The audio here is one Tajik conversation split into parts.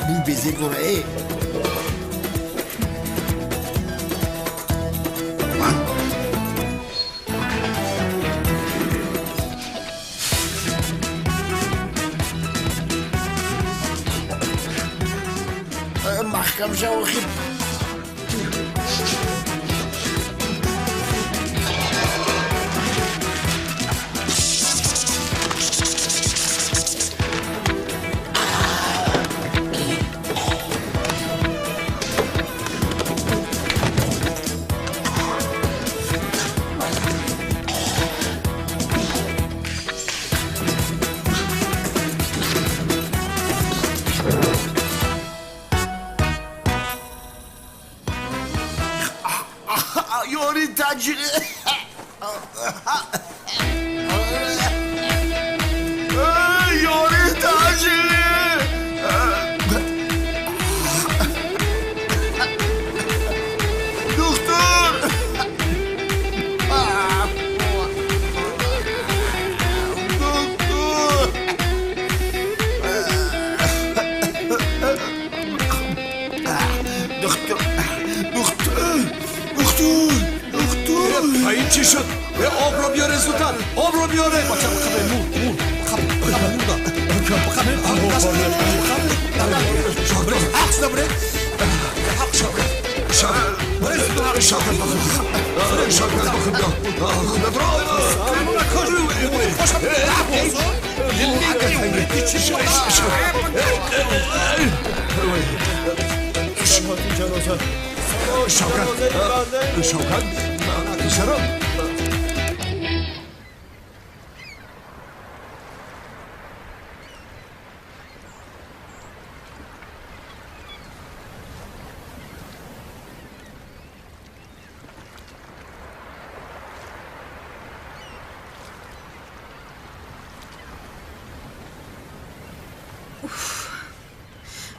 Бӯй безеб дора, э. Маҳкам шав, охир.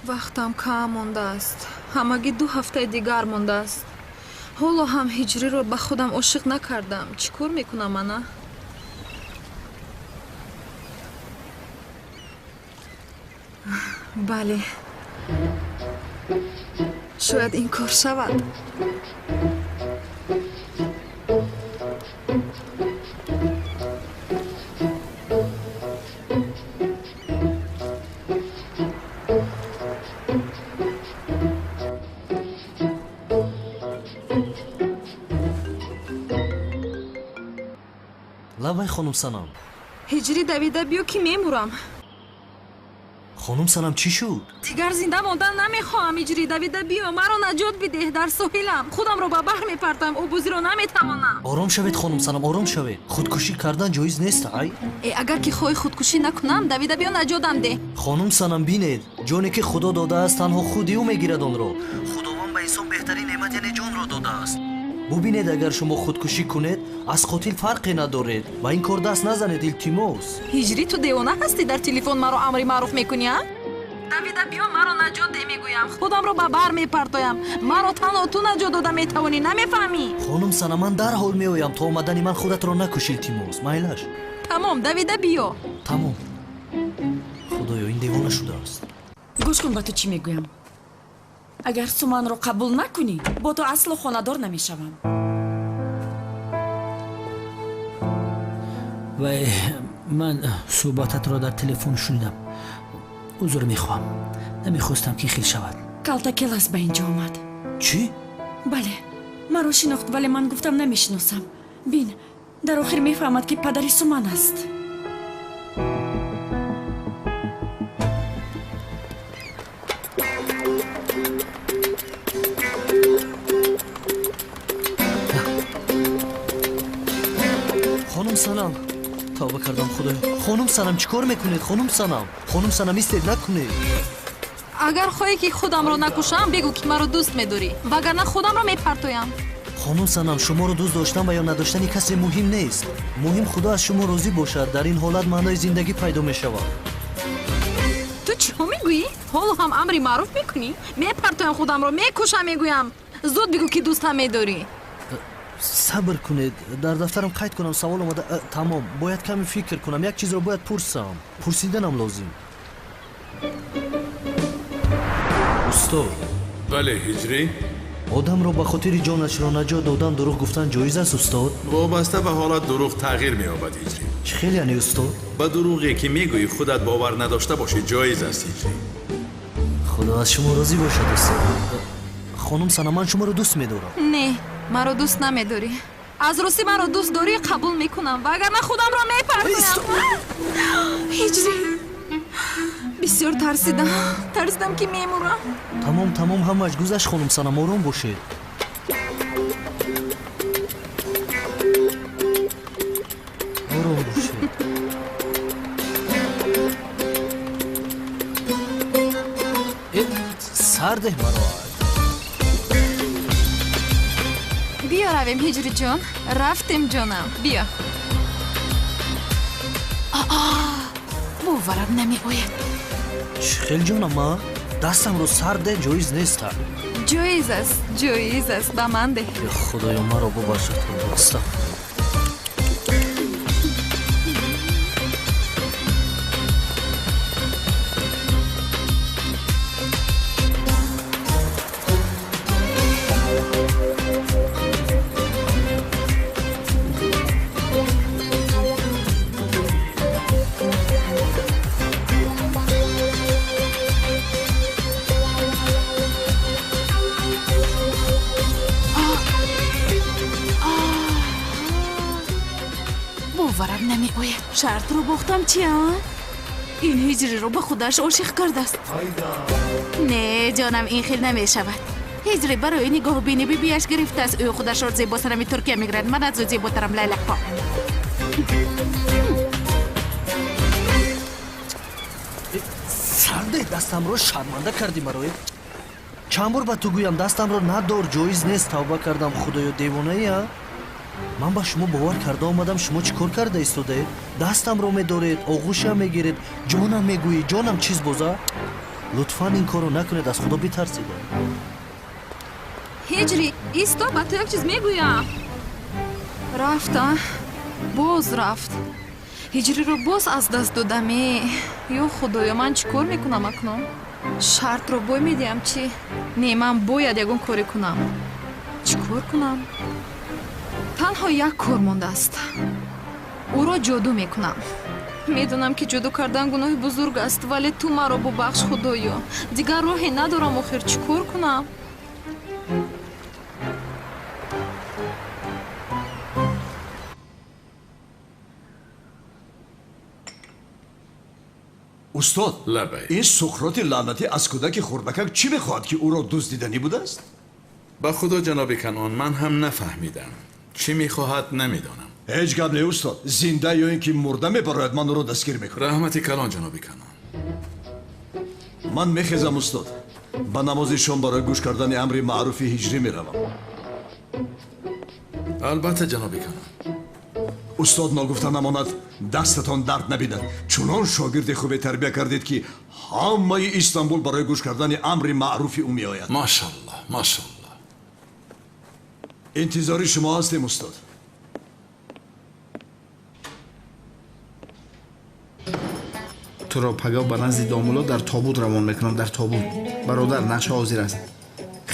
Вақтам кам мондааст. Ҳамагӣ 2 ҳафтаи дигар мондааст. Ҳоло ҳам ҳиҷриро ба худам ошиқ накардам. Чӣ кор мекунам ана? Бале. Шояд ин кор шавад. Лабай, хонум Санам. Ҳиҷрӣ, давида биё, ки мемурам. Хонум Санам, чӣ шуд? Дигар зинда мондан намехоҳам. Ҳиҷрӣ, давида биё, маро наҷот бидеҳ. Дар соҳилам, худамро ба баҳр мепартам, обозиро наметавонам. Ором шавед, хонум Санам, ором шавед. Худкушӣ кардан ҷоиз нест, ай. Э, агар ки хоҳӣ худкушӣ накунам, давида биё, наҷотам деҳ. Хонум Санам, бинед, ҷоне ки Худо додааст, танҳо худи ӯ мегирад онро. Худованд ба инсон беҳтарин неъмат, яъне ҷонро додааст. Бубинед, агар шумо худкушӣ кунед, аз қотил фарқе надоред. Ба ин кор даст назанед, илтимос. Ҳиҷрӣ, ту девона ҳастӣ? Дар телефон маро амри маъруф мекунӣ, а? Давида биё, маро наҷот деҳ, мегӯям. Худамро ба баҳр мепартоям. Маро танҳо ту наҷот дода метавонӣ, намефаҳмӣ? Хонум Санам, ман дарҳол меоям. То омадани ман худатро накуш, илтимос. Майлаш. Тамом, давида биё. Тамом. Худоё, ин девона шудааст. Гӯш кун, ба ту чӣ мегӯям. Агар суманро қабул накунӣ, бо ту асло хонадор намешавам. Вай, ман суҳбататро дар телефон шунидам. Узр мехоҳам, намехостам ки хел шавад. Калтакелас ба инҷо омад. Чӣ? Бале, маро шинохт, вале ман гуфтам намешиносам. Бин, дар охир мефаҳмад, ки падари Суман аст. Хонум Санам, тавба кардам, худоё. Хонум Санам, чӣ кор мекунед? Хонум Санам, хонум Санам, истед, накунед. Агар хоҳӣ, ки худамро накушам, бигӯ, ки маро дӯст медорӣ, вагарна худамро мепартоям. Хонум Санам, шуморо дӯст доштан ва ё надоштани касе муҳим нест. Муҳим Худо аз шумо розӣ бошад. Дар ин ҳолат маънои зиндагӣ пайдо мешавад. Ту чиҳо мегӯӣ? Ҳоло ҳам амри маъруф мекунӣ? Мепартоям худамро, мекушам, мегӯям. Зуд бигӯ, ки дӯстам медорӣ. Сабр кунед, дар дафтарам қайд кунам. Савол омада. Тамом, бояд каме фикр кунам. Як чизро бояд пурсам. Пурсиданам лозим. Устод. Бале, Ҳиҷрӣ. Одамро ба хотири ҷонашро наҷот додан дурӯғ гуфтан ҷоиз аст, устод? Вобаста ба ҳолат дурӯғ тағйир меёбад, Ҳиҷрӣ. Чӣ хел яъне, устод? Ба дурӯғе ки мегӯӣ худат бовар надошта бошӣ ҷоиз аст, Ҳиҷрӣ. Худо аз шумо розӣ бошад, устод. Хонум Сана, ман шуморо дӯст медорам. Не, маро дӯст намедорӣ. Аз ростӣ маро дӯст дорӣ, қабул мекунам, вагарна худамро мепартоям. Ҳиҷрӣ, бисёр тарсидам. Тарсидам ки мемурам. Тамом, тамом, ҳамааш гузашт, хонум Санам, ором бошед. Ором бошед. Сардеҳ маро. Биё равем, Ҳиҷриҷон. Рафтем, ҷонам. Биё. Боварам намеояд. Чӣ хел, ҷонам, а? Дастамро сарде ҷоиз нест. Ҷоиз аст, ҷоиз аст, ба ман деҳ. Ё Худоё, маро бубахшад, астағфируллоҳ. Боварам намеояд. Шартро бохтам чи, а? Ин ҳиҷриро ба худаш ошиқ кардааст. Не, ҷонам, ин хел намешавад. Ҳиҷри барои нигоҳубини бибиаш гирифтааст. Ӯ худашро зебосанами Туркия мегирад. Ман аз ӯ зеботарам, лайлақпо. Сарде, дастамро шарманда кардӣ маро. Чанд бор ба ту гӯям, дастамро надор, ҷоиз нест. Тавба кардам, Худоё, девонаи, а? Ман ба шумо бовар карда омадам, шумо чӣ кор карда истодаед? Дастамро медоред, оғӯшам мегиред, ҷонам мегӯӣ, ҷонам чиз боза? Лутфан ин корро накунед, аз Худо битарсед. Ҳиҷрӣ, исто, ба ту як чиз мегӯям. Рафт, а? Боз рафт. Ҳиҷриро боз аз даст додам. Ё Худоё, ман чӣ кор мекунам акнун? Шартро бой медиҳам чӣ? Не, ман бояд ягон коре кунам. Чӣ кор кунам? Танҳо як кор мондааст. Ӯро ҷоду мекунам. Медонам ки ҷоду кардан гуноҳи бузург аст, вале ту маро бубахш, Худоё. Дигар роҳе надорам, охир чӣ кор кунам? Устод, лабай. Ин Суқроти лаънатӣ аз кӯдаки хурдакак чӣ мехоҳад, ки ӯро дуздиданӣ будааст? Ба Худо, ҷаноби Канон, ман ҳам нафаҳмидам. Чӣ мехоҳад, намедонам. Ҳеҷ гап не, устод. Зинда ё ин ки мурда мебарояд, ман ӯро дастгир мекунам. Раҳмати калон, ҷаноби Канон. Ман мехезам, устод. Ба намози шом барои гӯш кардани амри маъруфи ҳиҷрӣ меравам. Албатта, ҷаноби Канон. Устод, ногуфта намонад, дастатон дард набинад. Чунон шогирди хубе тарбия кардед, ки ҳамаи Истанбул барои гӯш кардани амри маъруфи ӯ меояд. Машаллоҳ, машаллоҳ. Интизори шумо ҳастем, устод. Туро пагоҳ ба назди домулло дар тобут равон мекунам, дар тобут. Бародар, нақша ҳозир аст.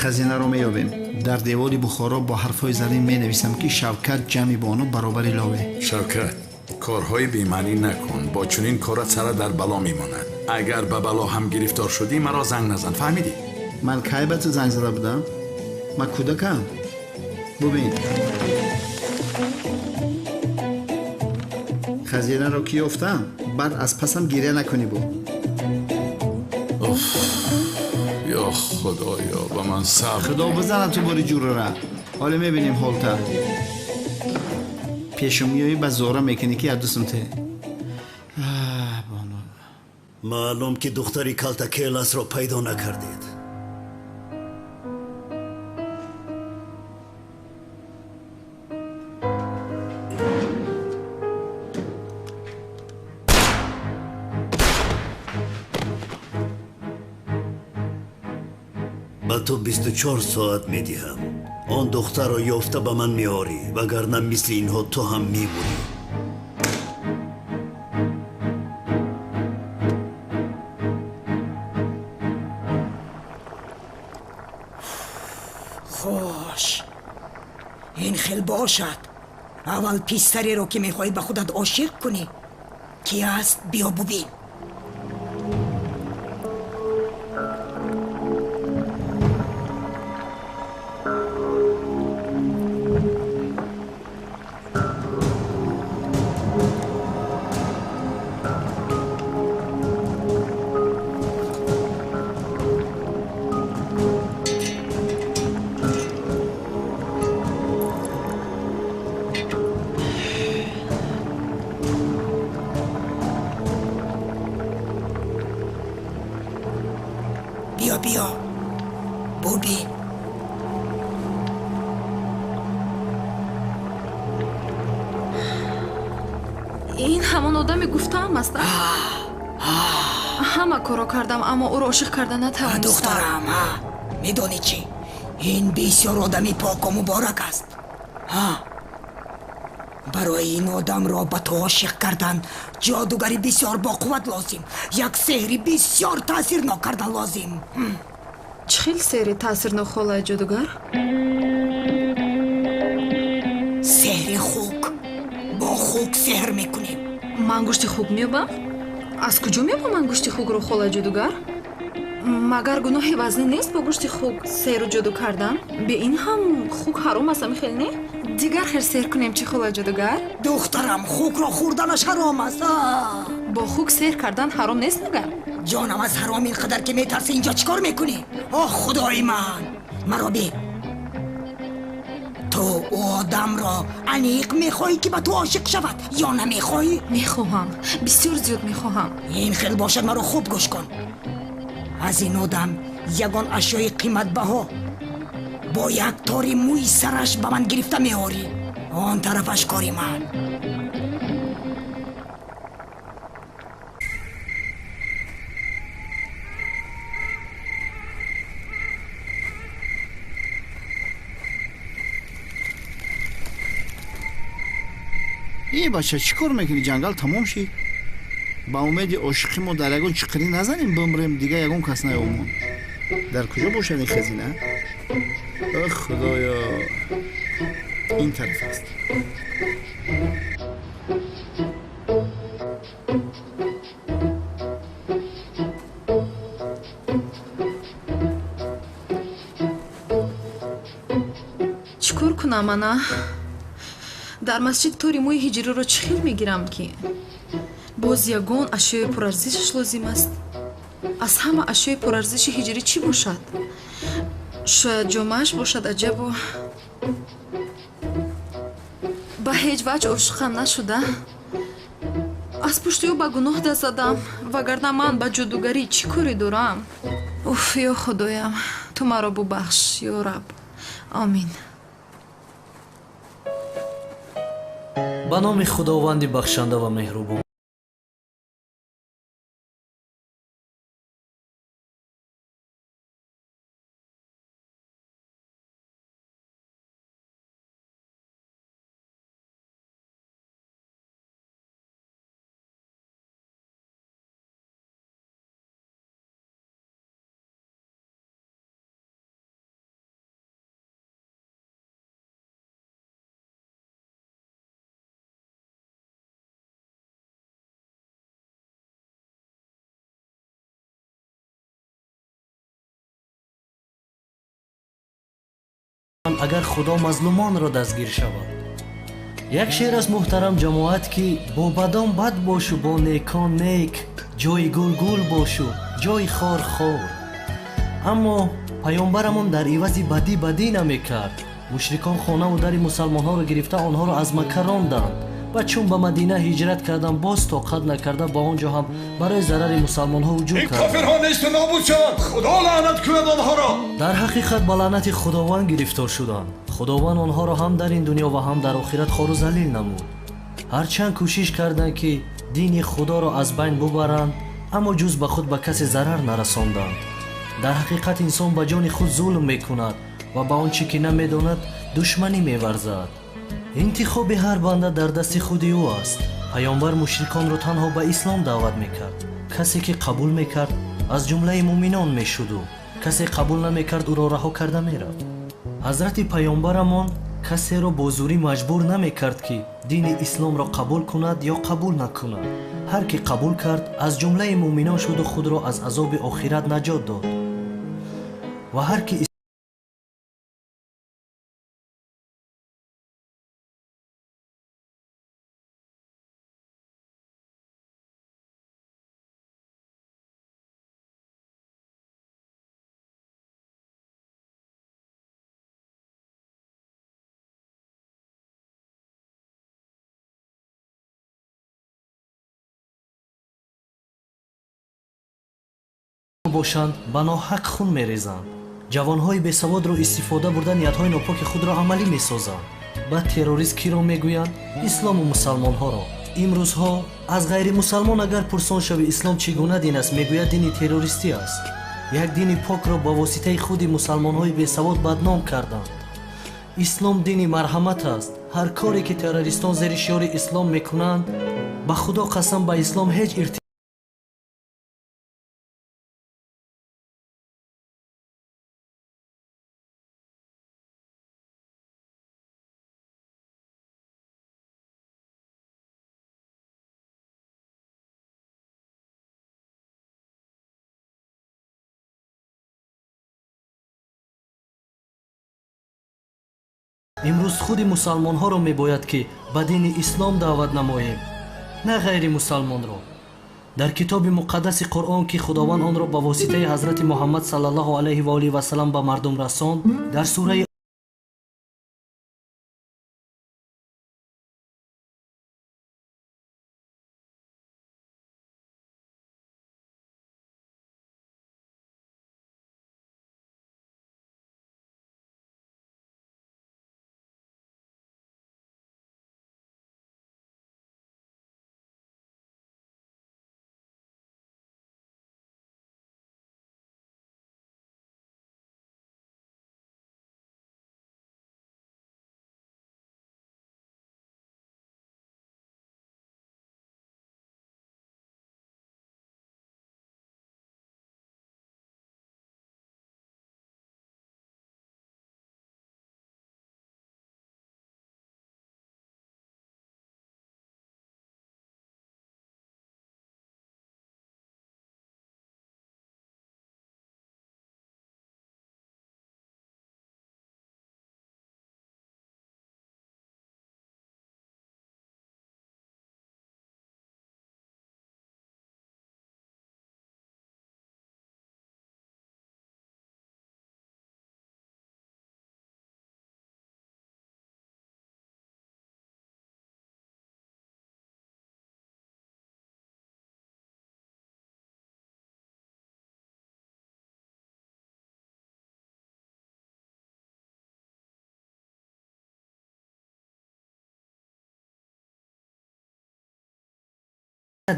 Хазинаро меёбем. Дар девори Бухоро бо ҳарфҳои зарин менависам, ки Шавкат ҷамъи бону баробари лове. Шавкат, корҳои бемаънӣ накун. Бо чунин корат сара дар бало мемонад. Агар ба бало ҳам гирифтор шудӣ, маро занг назан, фаҳмидӣ? Ман кай ба ту занг зада будам? Ман кӯдакам. Бубин. Хазинаро ки ёфтам, баъд аз пасам гиря накунӣ бу. Уф, ё Худоё, ба ман сабр. Худо бизанад ту бори ҷурара. Ҳоле мебинем ҳолта. Пешум меоӣ, ба зора мекунӣ ки ядусум те. Бону. Маълум ки духтари калтакеласро пайдо накардед. Ба ту 24 соат медиҳам. Он духтарро ёфта ба ман меорӣ, вагарна мисли инҳо ту ҳам мемурӣ. Хуш, ин хел бошад. Аввал писареро ки мехоҳӣ ба худат ошиқ кунӣ ки аст, биё бубин. Биё, бубин. Ин ҳамон одаме гуфтаам аст. Ҳама корро кардам, аммо ӯро ошиқ карда натавонистам. Духтарам, медонӣ чӣ? Ин бисёр одами поку муборак аст. Барои ин одамро ба ту ошиқ кардан ҷодугари бисёр боқувват лозим, як сеҳри бисёр таъсирнок кардан лозим. Чӣ хел сеҳри таъсирнок, холаи ҷодугар? Сеҳри хук. Бо хук сеҳр мекунем. Ман гӯшти хук меёбам? Аз куҷо меёбам ман гӯшти хукро, холаи ҷодугар? Магар гуноҳи вазнин нест бо гӯшти хук сеҳру ҷоду кардан? Бе ин ҳам хук ҳаром аст, ами хел не? Дигар хел сеҳр кунем чӣ, холаи ҷодугар? Духтарам, хукро хӯрданаш ҳаром аст. Бо хук сеҳр кардан ҳаром нест магар? Ҷонам, аз ҳаром ин қадар ки метарсӣ инҷо чӣ кор мекунӣ? Оҳ, худои ман, маро бин. Ту одамро аниқ мехоҳӣ ки ба ту ошиқ шавад ё намехоҳӣ? Мехоҳам, бисёр зиёд мехоҳам. Ин хел бошад, маро хуб гӯш кун. Аз ин одам ягон ашёи қиматбаҳо бо як тори мӯи сараш ба ман гирифта меорӣ. Он тарафаш кори ман. Е бача, чӣ кор мекунӣ? Ҷангал тамом шид. Ба умеди ошиқи мо дар ягон чиқирӣ назанем, бимрем, дига ягон кас наёмон. Дар куҷо бошад ин хазина? Ох, худоё, ин тараф аст. Чӣ кор кунам ана? Дар масҷид тори мӯи ҳиҷриро чӣ хел мегирам ки? Боз ягон ашёи пурарзишаш лозим аст. Аз ҳама ашёи пурарзиши ҳиҷрӣ чӣ бошад? Шояд ҷомааш бошад, аҷабу. Ба ҳеҷ ваҷ ошиқам нашуда. Аз пушти ӯ ба гуноҳ даст задам, вагарна ман ба ҷодугарӣ чӣ коре дорам? Уф, ё худоям, ту маро бубахш, ё раб. Омин. Ба номи Худованди бахшанда ва меҳрубон. Агар Худо мазлумонро дастгир шавад. Як шеър аз муҳтарам ҷамоат ки бо бадон бад бошу, бо некон нек, ҷои гул гул бошу, ҷои хор хор. Аммо паёмбарамон дар ивази бадӣ бадӣ намекард. Мушрикон хонаву дари мусалмонҳоро гирифта онҳоро аз Макка ронданд ва чун ба Мадина ҳиҷрат карданд, боз тоқат накарда ба он ҷо ҳам барои зарари мусалмонҳо ҳуҷум Ин карданд. кофирҳо несту нобуд шаванд, Худо лаънат кунад онҳоро. Дар ҳақиқат ба лаънати Худованд гирифтор шуданд. Худованд онҳоро ҳам дар ин дунё ва ҳам дар охират хору залил намуд. Ҳарчанд кӯшиш карданд ки дини Худоро аз байн бубаранд, аммо ҷуз ба худ ба касе зарар нарасонданд. Дар ҳақиқат инсон ба ҷони худ зулм мекунад ва ба он чӣ ки намедонад душманӣ меварзад. Интихоби ҳар банда дар дасти худи ӯ аст. Паёмбар мушриконро танҳо ба ислом даъват мекард. Касе ки қабул мекард аз ҷумлаи муъминон мешуду касе қабул намекард ӯро раҳо карда мерафт. Ҳазрати паёмбарамон касеро бо зӯрӣ маҷбур намекард, ки дини исломро қабул кунад ё қабул накунад. Ҳар ки қабул кард, аз ҷумлаи муъминон шуду худро аз азоби охират наҷот дод. Ва ҳар ки бошанд, ба ноҳақ хун мерезанд. Ҷавонҳои бесаводро истифода бурда ниятҳои нопоки худро амалӣ месозанд. Баъд террорист киро мегӯянд? Ислому мусалмонҳоро. Имрӯзҳо аз ғайримусалмон агар пурсон шави ислом чӣ гуна дин аст, мегӯяд дини террористӣ аст. Як дини покро ба воситаи худи мусалмонҳои бесавод бадном карданд. Ислом дини марҳамат аст. Ҳар коре ки террористон зери шиёри ислом мекунанд, ба худо қасам, ба ислом ҳеҷ имрӯз худи мусалмонҳоро мебояд, ки ба дини ислом даъват намоем, на ғайри мусалмонро. Дар китоби муқаддаси Қуръон, ки Худованд онро ба воситаи ҳазрати Муҳаммад саллаллоҳу алайҳи ва олиҳи васалам ба мардум расонд, дар сураи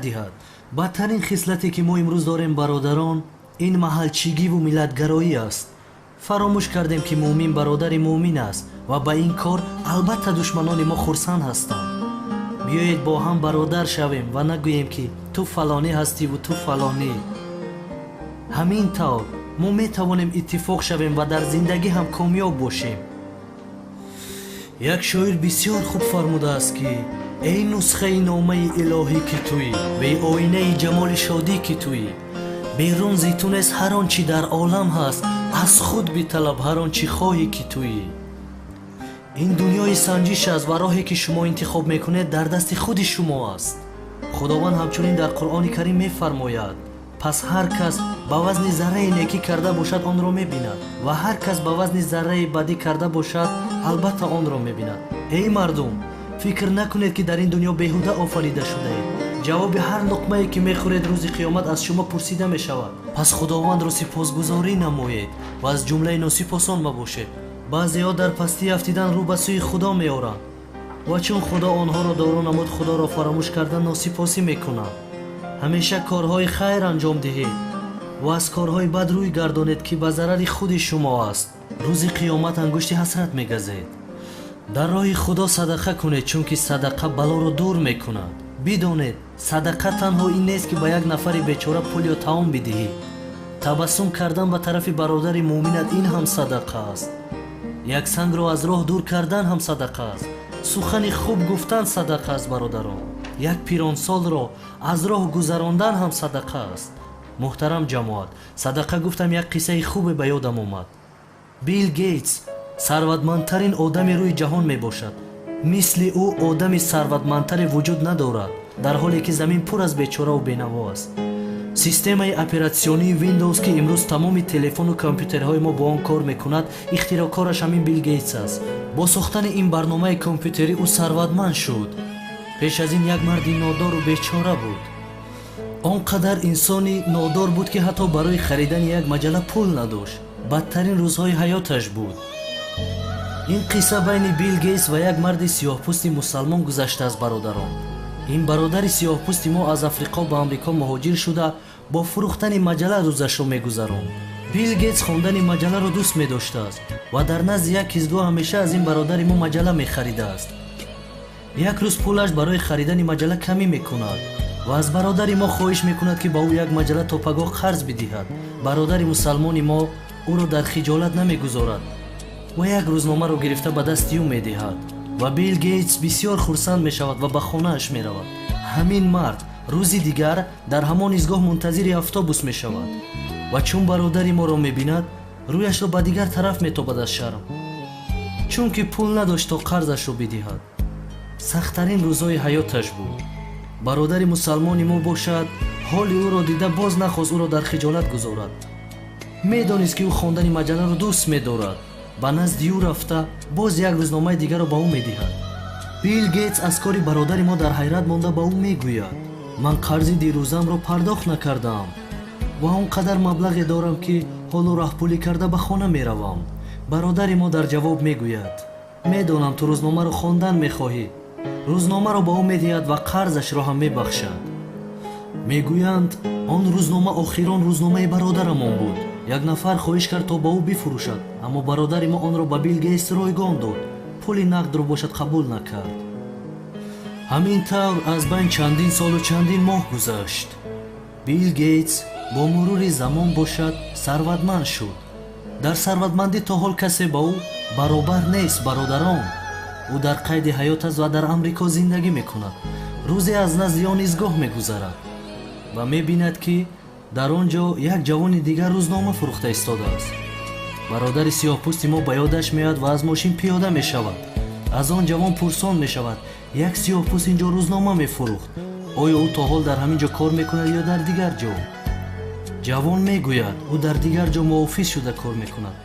диҳад. Бадтарин хислате ки мо имрӯз дорем, бародарон, ин маҳалчигиву миллатгароӣ аст. Фаромӯш кардем, ки муъмин бародари муъмин аст ва ба ин кор албатта душманони мо хурсанд ҳастанд. Биёед бо ҳам бародар шавем ва нагӯем, ки ту фалонӣ ҳастиву ту фалонӣ. Ҳамин тавр мо метавонем иттифоқ шавем ва дар зиндагӣ ҳам комёб бошем. Як шоир бисёр хуб фармудааст, ки эй нусхаи номаи илоҳӣ ки туӣ, беоинаи ҷамоли шодӣ ки туӣ, берун зи ту нест ҳар он чӣ дар олам ҳаст, аз худ биталаб ҳар он чӣ хоҳӣ ки туӣ. Ин дунёи санҷиш аст ва роҳе ки шумо интихоб мекунед дар дасти худи шумо аст. Худованд ҳамчунин дар Қуръони Карим мефармояд: пас ҳар кас ба вазни зарраи некӣ карда бошад, онро мебинад, ва ҳар кас ба вазни зарраи бадӣ карда бошад, албатта онро мебинад. Эй мардум, фикр накунед, ки дар ин дунё беҳуда офарида шудаед. Ҷавоби ҳар луқмае ки мехӯред рӯзи қиёмат аз шумо пурсида мешавад. Пас Худовандро сипосгузорӣ намоед ва аз ҷумлаи носипосон мабошед. Баъзеҳо дар пастӣ афтидан рӯ ба сӯи Худо меоранд ва чун Худо онҳоро дору намуд, Худоро фаромӯш карда носипосӣ мекунанд. Ҳамеша корҳои хайр анҷом диҳед ва аз корҳои бад рӯй гардонед, ки ба зарари худи шумо аст. Рӯзи қиёмат ангушти ҳасрат мегазед. Дар роҳи Худо садақа кунед, чунки садақа балоро дур мекунад. Бидонед, садақа танҳо ин нест, ки ба як нафари бечора пул ё таом бидиҳӣ. Табассум кардан ба тарафи бародари муъминат ин ҳам садақа аст. Як сангро аз роҳ дур кардан ҳам садақа аст. Сухани хуб гуфтан садақа аст, бародарон. Як пиронсолро аз роҳ гузарондан ҳам садақа аст. Муҳтарам ҷамоат, садақа гуфтам, як қиссаи хубе ба ёдам омад. Билл Гейтс сарватмандтарин одами рӯи ҷаҳон мебошад. Мисли ӯ одами сарватмандтаре вуҷуд надорад, дар ҳоле ки замин пур аз бечораву бенаво аст. Системаи оператсионии Windows, ки имрӯз тамоми телефону компютерҳои мо бо он кор мекунад, ихтироъкораш ҳамин Билл Гейтс аст. Бо сохтани ин барномаи компютерӣ ӯ сарватманд шуд. Пеш аз ин як марди нодору бечора буд. Он қадар инсони нодор буд, ки ҳатто барои харидани як маҷалла пул надошт. Бадтарин рӯзҳои ҳаёташ буд. Ин қисса байни Билл Гейтс ва як марди сиёҳпӯсти мусалмон гузаштааст, бародарон. Ин бародари сиёҳпӯсти мо аз Африқо ба Амрико муҳоҷир шуда, бо фурӯхтани маҷалла рӯзашро мегузаронд. Билл Гейтс хондани маҷалларо дӯст медоштааст ва дар назди як ҳизгоҳ ҳамеша аз ин бародари мо маҷалла мехаридааст. Як рӯз пулаш барои харидани маҷалла камӣ мекунад ва аз бародари мо хоҳиш мекунад, ки ба ӯ як маҷалла то пагоҳ қарз бидиҳад. Бародари мусалмони мо ӯро дар хиҷолат намегузорад ва як рӯзномаро гирифта ба дасти ӯ медиҳад ва Билл Гейтс бисёр хурсанд мешавад ва ба хонааш меравад. Ҳамин мард рӯзи дигар дар ҳамон изгоҳ мунтазири автобус мешавад ва чун бародари моро мебинад, рӯяшро ба дигар тараф метобад аз шарм, чунки пул надошт то қарзашро бидиҳад. Сахттарин рӯзҳои ҳаёташ буд. Бародари мусалмони мо бошад, ҳоли ӯро дида боз нахост ӯро дар хиҷолат гузорад. Медонист, ки ӯ хондани маҷалларо дӯст медорад. Ба назди ӯ рафта боз як рӯзномаи дигарро ба ӯ медиҳад. Билл Гейтс аз кори бародари мо дар ҳайрат монда ба ӯ мегӯяд: ман қарзи дирӯзамро пардохт накардаам ва он қадар маблағе дорам, ки ҳоло раҳпулӣ карда ба хона меравам. Бародари мо дар ҷавоб мегӯяд: медонам, ту рӯзномаро хондан мехоҳӣ. Рӯзномаро ба ӯ медиҳад ва қарзашро ҳам мебахшад. Мегӯянд, он рӯзнома охирон рӯзномаи бародарамон буд. Як нафар хоҳиш кард, то ба ӯ бифурӯшад, аммо бародари мо онро ба Билл Гейтс ройгон дод. Пули нақдро бошад қабул накард. Ҳамин тавр аз байн чандин солу чандин моҳ гузашт. Билл Гейтс бо мурури замон бошад сарватманд шуд. Дар сарватмандӣ то ҳол касе ба ӯ баробар нест, бародарон. Ӯ дар қайди ҳаёт аст ва дар Амрико зиндагӣ мекунад. Рӯзе аз назди он изгоҳ мегузарад ва мебинад, ки дар он ҷо як ҷавони дигар рӯзнома фурӯхта истодааст. Бародари сиёҳпӯсти мо ба ёдаш меояд ва аз мошин пиёда мешавад. Аз он ҷавон пурсон мешавад: як сиёҳпӯст ин ҷо рӯзнома мефурӯхт, оё ӯ то ҳол дар ҳамин ҷо кор мекунад ё дар дигар ҷо? Ҷавон мегӯяд, ӯ дар дигар ҷо муофиз шуда кор мекунад.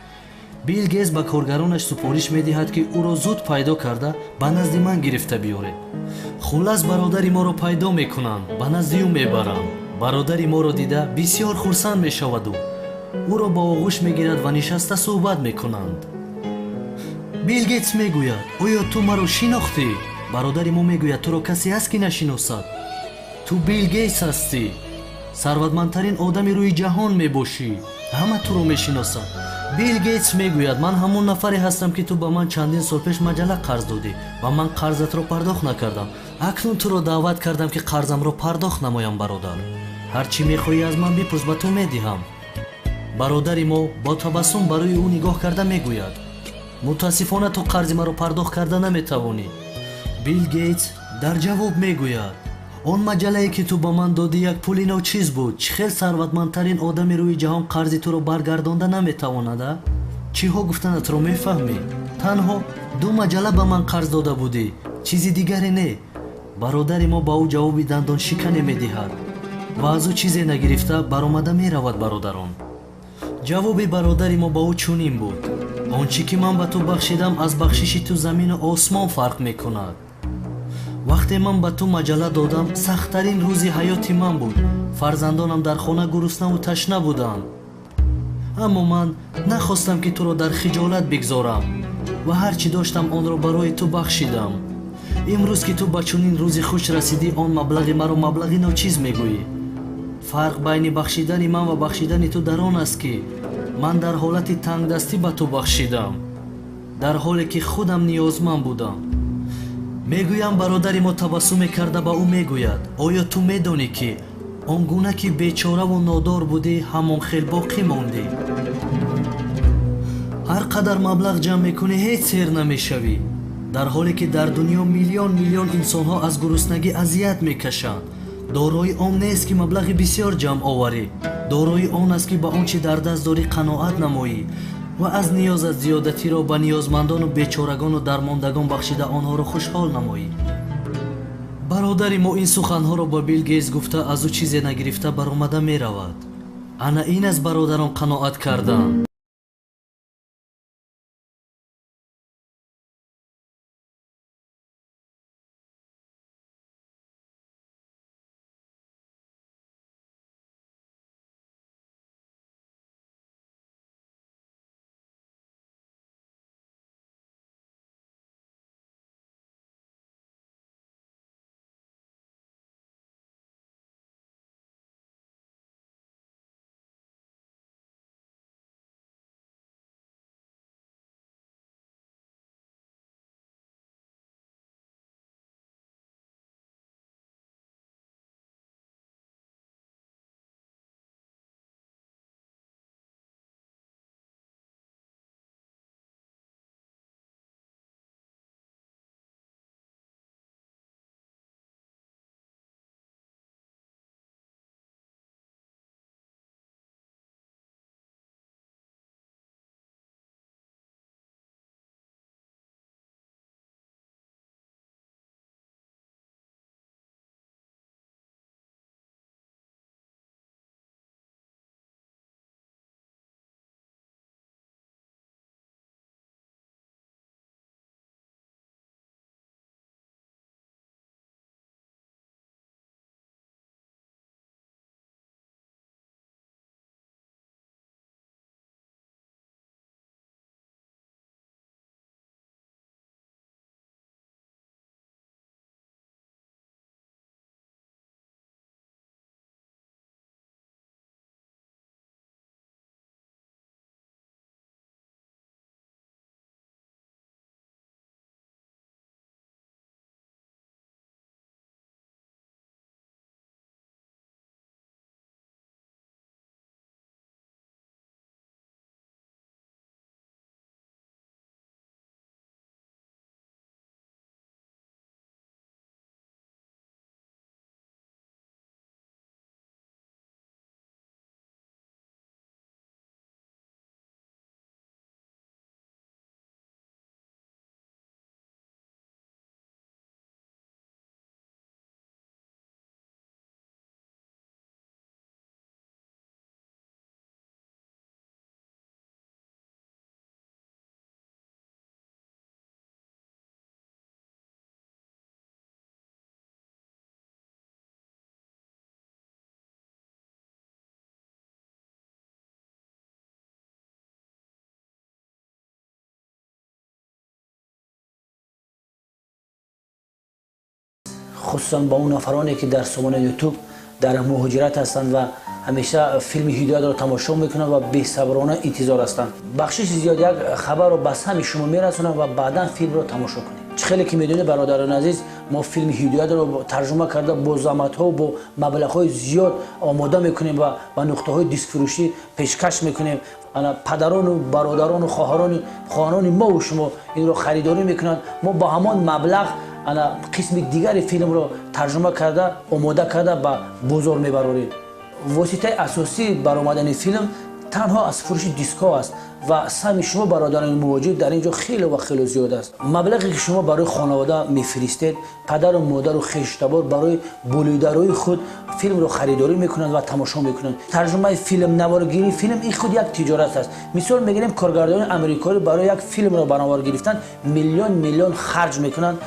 Билл Гейтс ба коргаронаш супориш медиҳад, ки ӯро зуд пайдо карда ба назди ман гирифта биёред. Хуллас, бародари моро пайдо мекунанд, ба назди ӯ мебаранд. Бародари моро дида бисёр хурсанд мешаваду ӯро ба оғӯш мегирад ва нишаста суҳбат мекунанд. Билл Гейтс мегӯяд: оё ту маро шинохтӣ? Бародари мо мегӯяд: туро касе ҳаст, ки нашиносад? Ту Билл Гейтс ҳастӣ, сарватмандтарин одами рӯи ҷаҳон мебошӣ, ҳама туро мешиносад. Билл Гейтс мегӯяд: ман ҳамон нафаре ҳастам, ки ту ба ман чандин сол пеш маҷалла қарз додӣ ва ман қарзатро пардохт накардам. Акнун туро даъват кардам, ки қарзамро пардохт намоям. Бародар, ҳар чӣ мехоҳӣ аз ман бипурс, ба ту медиҳам. Бародари мо бо табассум барои ӯ нигоҳ карда мегӯяд: мутаассифона, ту қарзи маро пардохт карда наметавонӣ. Билл Гейтс дар ҷавоб мегӯяд: он маҷаллае, ки ту ба ман додӣ, як пули ночиз буд. Чӣ хел сарватмандтарин одами рӯи ҷаҳон қарзи туро баргардонда наметавонад? А чиҳо гуфтанатро мефаҳмӣ? Танҳо ду маҷалла ба ман қарз дода будӣ, чизи дигаре не. Бародари мо ба ӯ ҷавоби дандоншикане медиҳад ва аз ӯ чизе нагирифта баромада меравад. Бародарон, ҷавоби бародари мо ба ӯ чунин буд: он чӣ ки ман ба ту бахшидам, аз бахшиши ту замину осмон фарқ мекунад. Вақте ман ба ту маҷалла додам, сахттарин рӯзи ҳаёти ман буд. Фарзандонам дар хона гуруснаву ташна буданд, аммо ман нахостам, ки туро дар хиҷолат бигзорам ва ҳар чӣ доштам, онро барои ту бахшидам. Имрӯз, ки ту ба чунин рӯзи хуш расидӣ, он маблағи маро маблағи ночиз мегӯӣ. Фарқ байни бахшидани ман ва бахшидани ту дар он аст, ки ман дар ҳолати тангдастӣ ба ту бахшидам, дар ҳоле ки худам ниёзманд будам. Мегӯям, бародари мо табассуме карда ба ӯ мегӯяд: оё ту медонӣ, ки он гуна ки бечораву нодор будӣ, ҳамон хел боқӣ мондӣ? Ҳар қадар Қадар маблағ ҷамъ мекунӣ, ҳеҷ сер намешавӣ, дар ҳоле ки дар дунё миллион миллион инсонҳо аз гуруснагӣ азият мекашанд. Дорои он нест, ки маблағи бисёр ҷамъ оварӣ. Дорои он аст, ки ба он чӣ дар даст дорӣ қаноат намоӣ ва аз ниёзат зиёдатиро ба ниёзмандону бечорагону дармондагон бахшида онҳоро хушҳол намоӣ. Бародари мо ин суханҳоро ба Билл Гейтс гуфта, аз ӯ чизе нагирифта баромада меравад. Ана ин аст бародарон қаноат кардан. Хусусан ба он нафароне, ки дар сомонаи Ютуб дар муҳоҷират ҳастанд ва ҳамеша филми Ҳидоятро тамошо мекунанд ва бесаброна интизор ҳастанд. Бахшиши зиёд, як хабарро ба сами шумо мерасонам ва баъдан филмро тамошо кунед. Чӣ хеле ки медонед, бародарони азиз, мо филми Ҳидоятро тарҷума карда бо заҳматҳо, бо маблағҳои зиёд омода мекунем ва ба нуқтаҳои дискфурӯшӣ пешкаш мекунем. Падарону бародарону хоҳарони мову шумо инро харидорӣ мекунанд. Мо ба ҳамон маблағ ана қисми дигари филмро тарҷума карда, омода карда ба бозор мебарорем. Воситаи асосии баромадани филм танҳо аз фурӯши дискҳо аст ва саҳми шумо, бародарони муҳоҷир, дар ин ҷо хеле ва хеле зиёд аст. Маблағе ки шумо барои хонавода мефиристед, падару модару хештабор барои болидарои худ филмро харидорӣ мекунанд ва тамошо мекунанд. Тарҷумаи филм, наворгирии филм ин худ як тиҷорат аст. Мисол мегирем, коргардони амрикоӣ барои як филмро ба навор гирифтан миллион миллион харҷ мекунанд,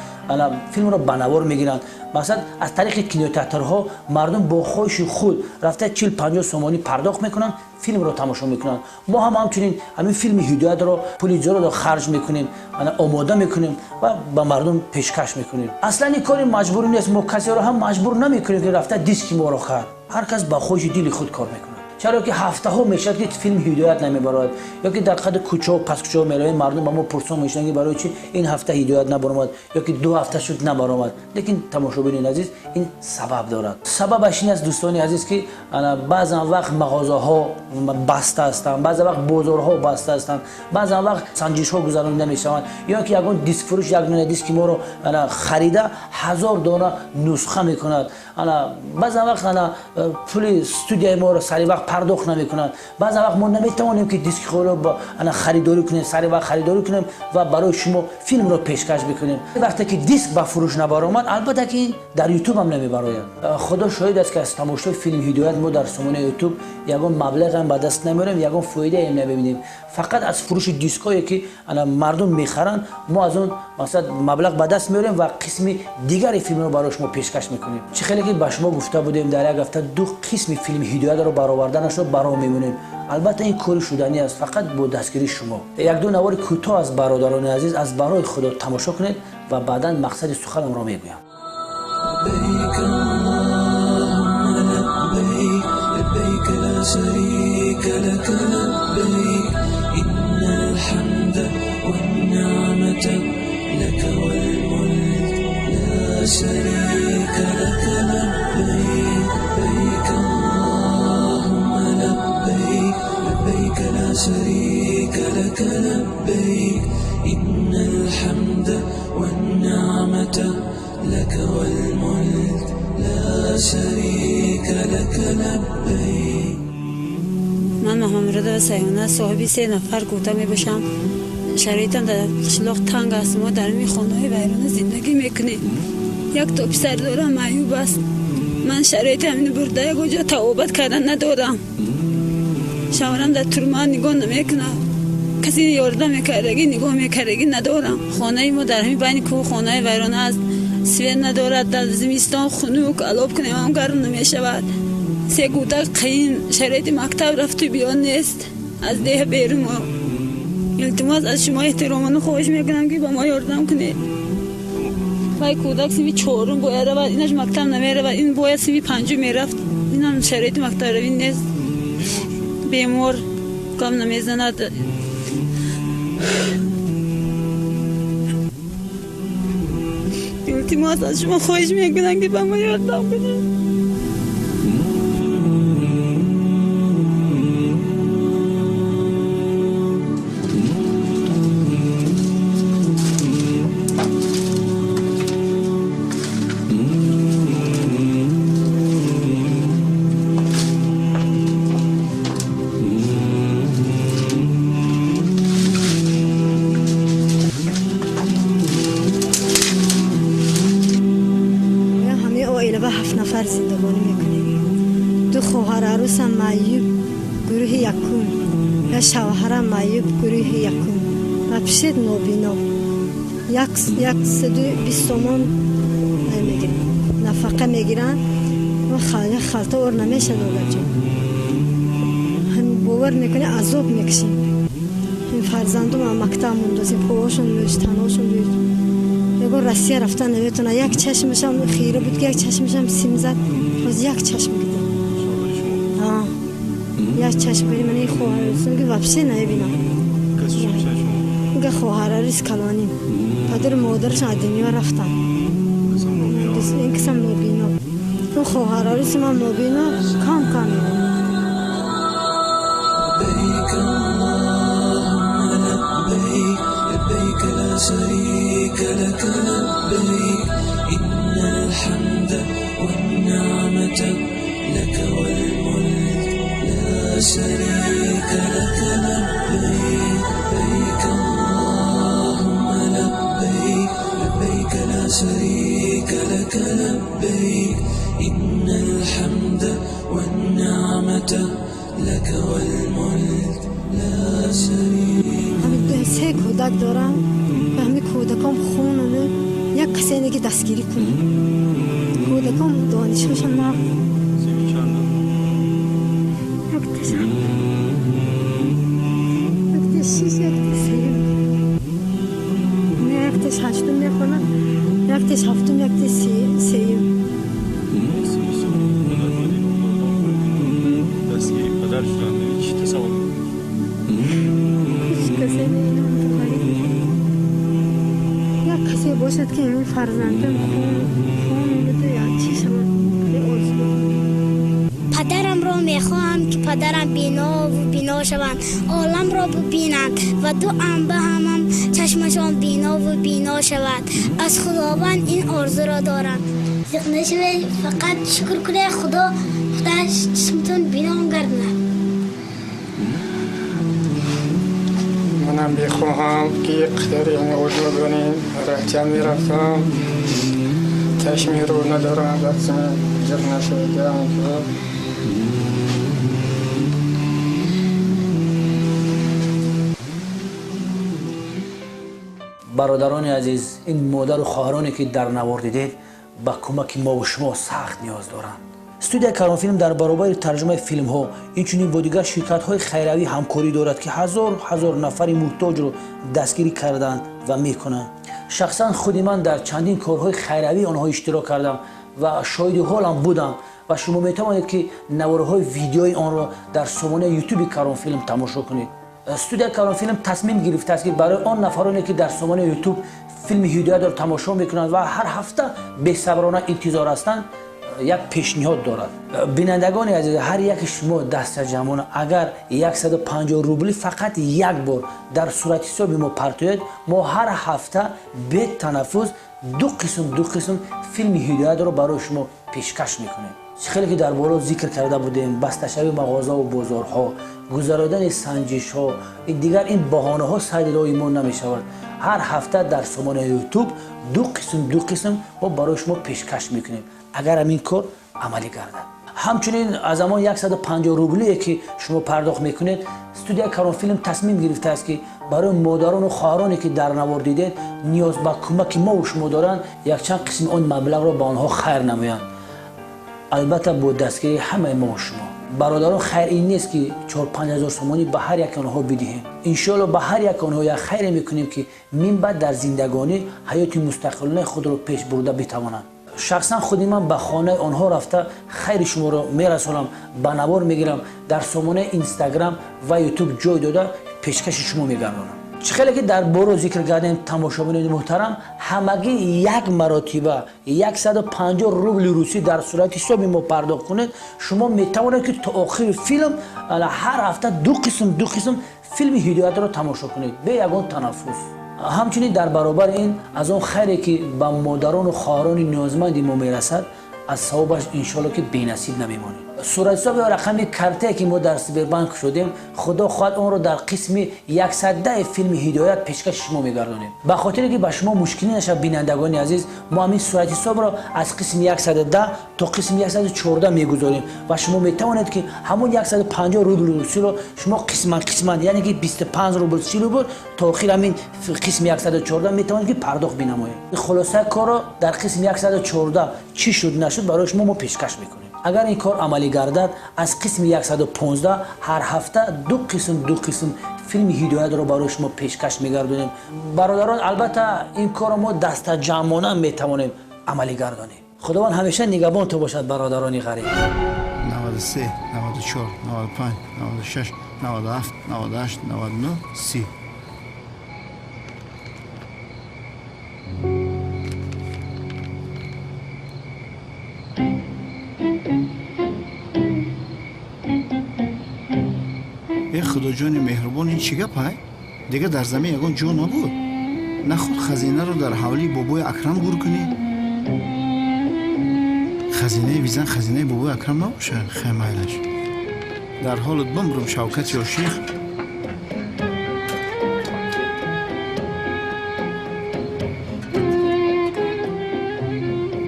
филмро ба навор мегиранд. Масалан, аз тариқи кинотеатрҳо мардум бо хоҳиши худ рафта 40-50 сомонӣ пардохт мекунанд, филмро тамошо мекунанд. Мо ҳам ҳамчунин ҳамин филми Ҳидоятро пули зиёдро харҷ мекунем, омода мекунем ва ба мардум пешкаш мекунем. Аслан ин кори маҷбурӣ нест, мо касеро ҳам маҷбур намекунем, ки рафта диски моро хард. Ҳар кас ба хоҳиши дили худ кор мекунад. Чаро ки ҳафтаҳо мешавад ки филми ҳидоят намебарояд, ё ки дар қадри кӯчаҳо паскӯчаҳо меравем, мардум ба мо пурсон мешаванд ки барои чӣ ин ҳафта ҳидоят набаромад ё ки 2 ҳафта шуд набаромад. Лекин тамошобинони азиз, ин сабаб дорад. Сабабаш ин аст, дӯстони азиз, ки баъзан вақт мағозаҳо баста ҳастанд, баъзан вақт бозорҳо баста ҳастанд, баъзан вақт санҷишҳо гузаронида мешаванд, ё ки ягон дискфурӯш як дона диски моро харида 1000 дона нусха мекунад. Баъзан вақт пули студияи моро сари вақт пардохт намекунанд. Баъзан вақт мо наметавонем ки диски худро харидорӣ кунем, сари вақт харидорӣ кунем ва барои шумо филмро пешкаш бикунем. Вақте ки диск ба фурӯш набаромад, албатта ки дар ютуб ҳам намебарояд. Худо шоҳид аст ки аз тамошои филми ҳидоят мо дар сомонаи ютуб ягон маблағам ба даст намеорем, ягон фоидаам намебинем. Фақат аз фурӯши дискҳое ки мардум мехаранд, мо аз он масалан маблағ ба даст меорем ва қисми дигари филмро барои шумо пешкаш мекунем. Чӣ хеле ки ба шумо гуфта будем, дар як ҳафта 2 қисми филми ҳидоятро бароварданашро баро мемонем. Албатта ин кори шуданӣ аст фақат бо дастгирии шумо. 1-2 навори кӯтоҳ аз бародарони азиз аз барои худо тамошо кунед ва баъдан мақсади суханамро мегӯям. شريك لك لبيك إن الحمد والنعمة لك والملك لا شريك لك لبيك لبيك اللهم لبيك لبيك لا شريك لك لبيك إن الحمد والنعمة لك والملك لا شريك لك لبيك. من محمد سیونه صاحبی 3 نفر گوته می باشم. شرایطم در قشلاق تنگ است. ما در می خانه های ویرانه زندگی میکنیم. یک تا پسر دارم معیوب است. من شرایط همین برده یک جا توابت کردن ندارم. شوهرم در ترمه نگاه نمیکنه. کسی یاردم میکردگی نگاه میکردگی ندارم. خانه ما در همین بین کوه خانه ویرانه است. سویت ندارد. در زمستان خنک الاب کنیم هم گرم نمیشود. 3 کودک قیم شرایط مکتب رفت و بیان نیست. از ده بیرون التماس از شما احترامانه خواهش میکنم که با ما یاردم کنید. وای کودک سیمی 4 باید رود، اینش مکتب نمیرود، این باید سیمی 5 میرفت، اینم شرایط مکتب روی نیست. بیمار کم نمیزند. التماس از شما خواهش میکنم که با ما یاردم کنید. Пишет нобино. 120 сомон нафақа мегиранд ва халта ор намешад. Одаҷон бовар мекунӣ, азоб мекашем. Фарзандум мактаб мондозем, поҳошон лӯч, танҳошон лӯч. Ягон Россия рафтан наметавонад. Як чашмашам хира буд, ки як чашмашам сим зад. Боз як чашм гида. Як чашм гида. Ман ин хоҳарам ки вообще намебинам. Хоҳарарис калоним. Падару модарашон аз дунё рафтанд. Ин касам нобино. Он хоҳарариси ман нобино кам кам мебинам. لبيك اللهم لبيك لبيك لا شريك لك لبيك إن الحمد والنعمة لك والملك لا شريك لك لبيك لبيك اللهم لبيك لبيك لا شريك لك لبيك إن الحمد والنعمة لك والملك لا شريك. ҳамин се кӯдак дорам ва ҳамин кӯдаком хонанд, як касе неки дастгирӣ кунад. Кӯдаком донишҳошон нағз. Якта шиш, якта сеюм, якташ ҳаштум мехонад, якташ ҳафтум, якта сеюм. Бошад ки ҳамин фарзандам хун буду ё чӣ шавад. Падарамро мехоҳам ки падарам бинову бино шаванд, оламро бибинанд ва ду амба ҳамам чашмашон бинову бино шавад. Аз Худованд ин орзуро дорам. Зиқ нашавед, фақат шукр кунед, Худо худаш чишмтон бино гардонад. Манам мехоҳам ки қадри орзу донем, раҳча мерафтам, чашмиро надорам, дастам зиқ нашавед. Бародарони азиз, ин модару хоҳароне ки дар навор дидед ба кӯмаки мо ва шумо сахт ниёз доранд. Студияи Каронфилм дар баробари тарҷумаи филмҳо инчунин бо дигар ширкатҳои хайравӣ ҳамкорӣ дорад ки ҳазор ҳазор нафари муҳтоҷро дастгирӣ карданд ва мекунанд. Шахсан худи ман дар чандин корҳои хайравии онҳо иштирок кардам ва шоҳиди ҳолам будам ва шумо метавонед ки наворҳои видеои онро дар сомонаи ютуби Каронфилм тамошо кунед. Студияи Каронфилм тасмим гирифтааст ки барои он нафароне ки дар сомонаи ютуб филми ҳидоятро тамошо мекунанд ва ҳар ҳафта бесаброна интизор ҳастанд, як пешниҳод дорад. Бинандагони азиз, ҳар яки шумо дастаҷамъона агар 150 рубли фақат як бор дар сурати ҳисоби мо партоед, мо ҳар ҳафта бетанаффус ду қисм филми ҳидоятро барои шумо пешкаш мекунем. Хеле ки дар боло зикр карда будем, басташавии мағозаву бозорҳо, гузарондани санҷишҳо, дигар ин баҳонаҳо сайди роҳи мо намешавад. Ҳар ҳафта дар сомонаи ютуб ду қисм мо барои шумо пешкаш мекунем, агар ҳамин кор амалӣ гардад. Ҳамчунин аз ҳамон 150 рублие ки шумо пардохт мекунед, студияи Каронфилм тасмим гирифтааст ки барои модарону хоҳароне ки дар навор дидед ниёз ба кӯмаки мо ва шумо доранд, якчанд қисми он маблағро ба онҳо хайр намоянд. Албатта бо дастгирии ҳамаи мо ва шумо. Бародарон, хайр ин нест ки 4-5 ҳазор сомонӣ ба ҳар яки онҳо бидиҳем. Иншоалло ба ҳар яки онҳо як хайре мекунем ки минбаъд дар зиндагонӣ ҳаёти мустақилонаи худро пеш бурда битавонанд. Шахсан худи ман ба хонаи онҳо рафта хайри шуморо мерасонам, ба навор мегирам, дар сомонаи Инстаграм ва Ютуб ҷой дода пешкаши шумо мегардонам. Чӣ хеле ки дар боро зикр кардем, тамошобинони муҳтарам, ҳамагӣ як маротиба 150 рубли русӣ дар сурати ҳисоби мо пардохт кунед, шумо метавонед ки то охири филм ҳар ҳафта ду қисм филми ҳидоятро тамошо кунед бе ягон танаффус. Ҳамчунин дар баробари ин аз он хайре ки ба модарону хоҳарони ниёзманди мо мерасад, аз савобаш иншоалло ки бенасиб намемонед. Суратҳисоби рақами картае ки мо дар Сбербанк шудем, Худо хоҳад онро дар қисми 110 филми ҳидоят пешкаши шумо мегардонем. Ба хотире ки ба шумо мушкилӣ нашавад, бинандагони азиз, мо ҳамин суратҳисобро аз қисми 110 то қисми 114 мегузорем ва шумо метавонед ки ҳамон 150 рубл русиро шумо қисман, яъне ки 25 рубл 30 рубл то охир ҳамин қисми 114 метавонед ки пардохт бинамоед. Хулосаи корро дар қисми 114 чӣ шуд нашуд барои шумо мо пешкаш мекунем. Агар ин кор амалӣ гардад, аз қисми 115 ҳар ҳафта ду қисм филми ҳидоятро барои шумо пешкаш мегардонем. Бародарон, албатта ин корро мо дастаҷамъона метавонем амалӣ гардонем. Худованд ҳамеша нигаҳбонтон бошад, бародарони ғариб. 93, 94, 95, 96, 97, 98, 99, 30. Э худоҷони меҳрубон, ин чӣ гап ай? Дига дар замин ягон ҷо набуд. Наход хазинаро дар ҳавлии бобои Акрам гур кунӣ? Хазинаи визан хазинаи бобои Акрам набошад, хай майлаш. Дар ҳолат бимрум Шавкат ё шех.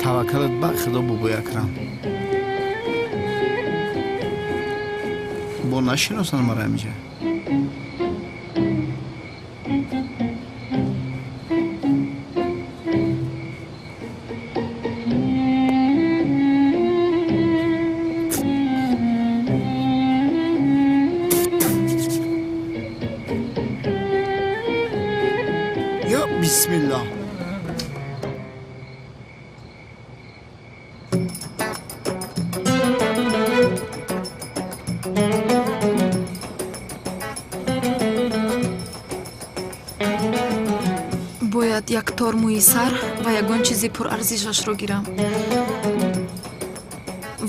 Таваккалат ба худо бобои Акрам. Бо нашиносанд мара ҳамиҷа. Ё бисмиллоҳ. Бояд як тор мӯи сар ва ягон чизи пурарзишашро гирам.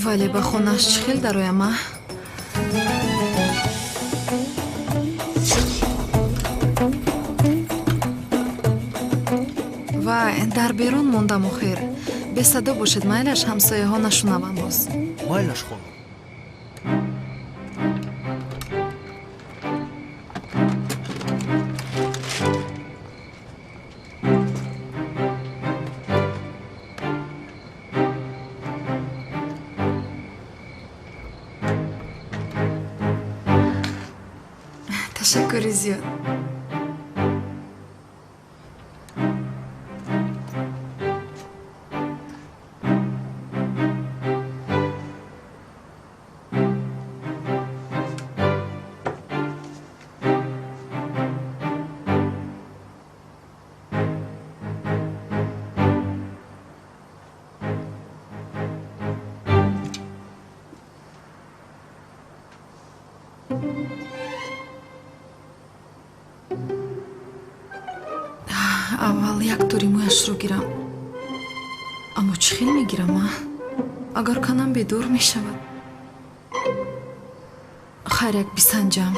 Вале ба хонааш чӣ хел дароям, а? Вай, дар берун мондам охир. Бесадо бошед, майлаш ҳамсояҳо нашунаванд боз. Майлаш, хонум. Ташаккури зиёд. Аввал як тори мӯяшро гирам. Аммо чӣ хел мегирам, а? Агар канам бедор мешавад. Хайр, як бисанҷам.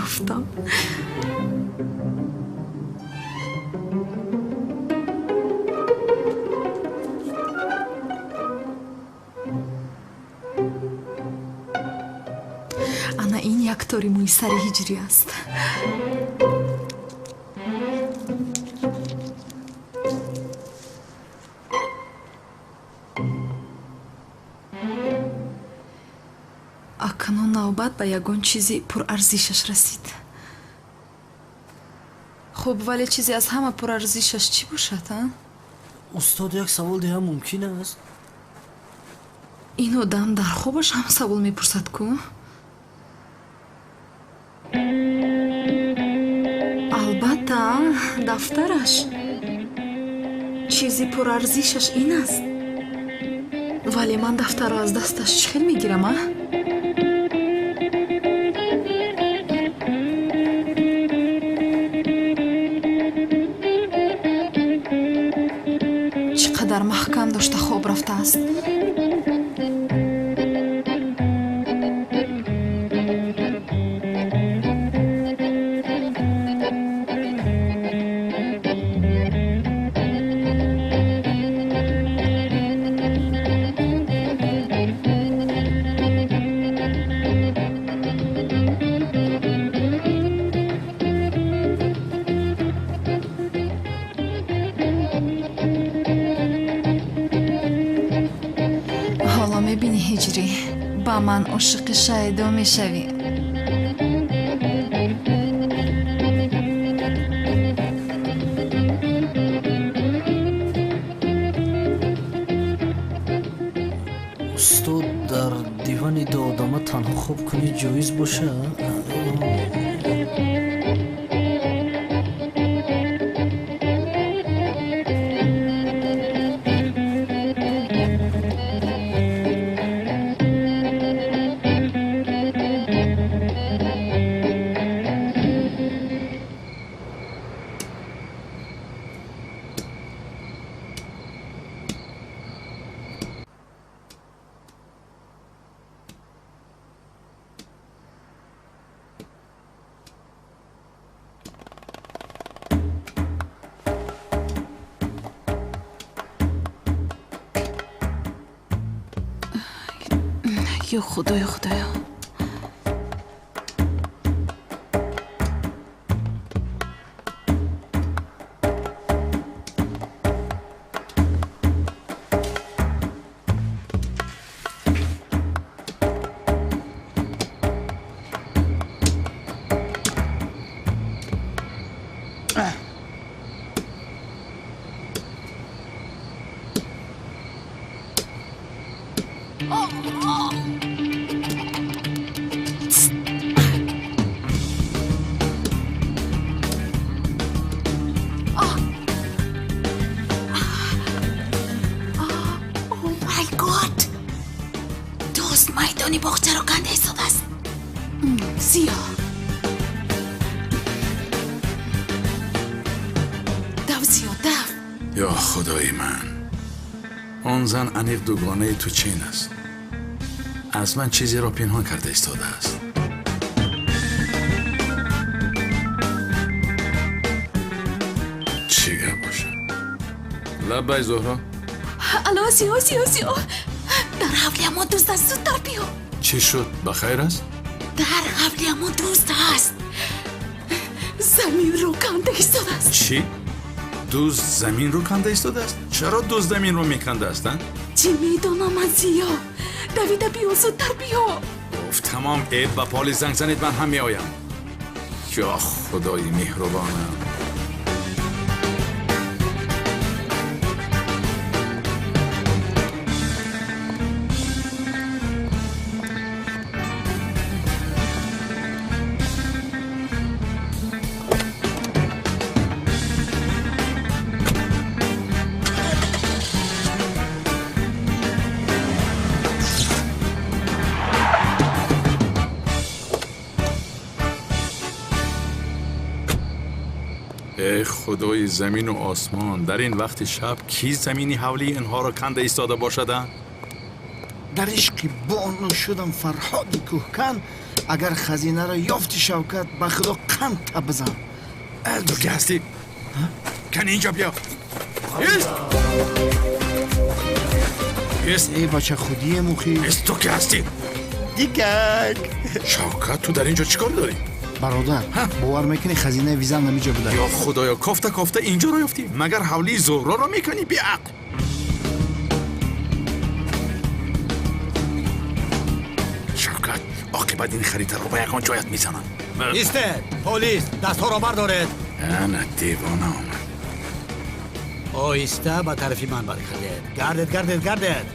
Ёфтам. Ана ин як тори мӯи сари ҳиҷрӣ аст. Акнун навбат ба ягон чизи пурарзишаш расид. Хуб, вале чизе аз ҳама пурарзишаш чӣ бошад, а? Устод, як савол диҳам мумкин аст? Ин одам дар хобаш ҳам савол мепурсад ку? Албатта, дафтараш. Чизи пурарзишаш ин аст. Вале ман дафтарро аз дасташ чӣ хел мегирам, а? Чӣ қадар маҳкам дошта хоб рафтааст. Ҳоло мебинӣ, ҳиҷрӣ, ба ман ошиқи шайдо мешавӣ. Устод, дар дивани ду одама танҳо хоб кунӣ ҷоиз бошад? Ё Худоё, Худоё. Oh my God! Дӯст майдони боғчаро канда истодааст. Зиё. Дав, Зиё, дав. Ё худои ман, он зан аниқ дугонаи ту чин аст. Аз ман чизеро пинҳон карда истодааст. Чӣ гап бошад? Лаббай, Зуҳро. Алло, Зиё, Зиё, Зиё. Дар ҳавлиамон дӯст аст, зудтар биё. Чӣ шуд? Ба хайр аст? Дар ҳавлиамон дӯст аст. Заминро канда истодааст. Чӣ? Дузд заминро канда истодааст? Чаро дузд заминро мекандааст, а? Чӣ медонам ман, Зиё? Давида биё, зудтар биё. Уф, тамом, эб ба полис занг занед, ман ҳам меоям. Ё худои меҳрубонам. ای خدای زمین و آسمان، در این وقت شب کی زمینی حولی اینها را کنده ایستاده باشد؟ در عشق بانو شدم فرهاد کوهکن، اگر خزینه را یافتی شوکت به خدا قند بزن. تو که هستی؟ کن اینجا بیا. ایست. ایست. ای بچه خودی مخی. ایست، تو که هستی؟ دیگک. شوکت تو در اینجا چیکار داری؟ бародар, бовар мекунӣ, хазинаи визам ҳамиҷо буда. Ё худоё, кофта кофта инҷоро ёфтӣ? Магар ҳавлии Зуҳроро мекунӣ, беақл? Шавкат, оқибат ин харитаро ба ягон ҷоят мезанам. Истед, полис, дастҳоро бардоред. Ана девона омад. Оҳиста ба тарафи ман баргардед. Гардед, гардед, гардед.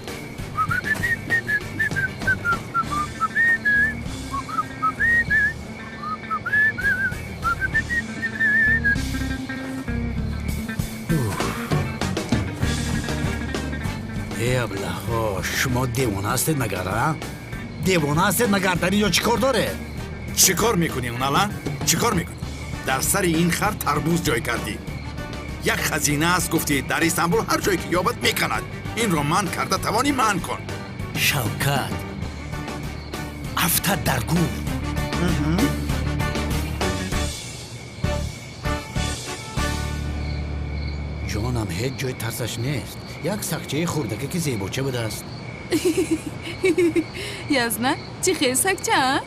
Э, аблаҳо, шумо девона ҳастед магар, а? Девона ҳастед магар? Дар инҷо чӣ кор доред? Чӣ кор мекунӣ, унала? Чӣ кор мекунӣ? Дар сари ин хар тарбуз ҷой кардӣ. Як хазина аст, гуфтӣ, дар Истанбул ҳар ҷое ки ёбад меканад. Инро манъ карда тавонӣ, манъ кун. Шавкат, афтад дар гур. Ҷонам, ҳеҷ ҷой тарсаш нест. Як сагчаи хурдаке ки зебоча будааст. Язна, чӣ хел сагча, а?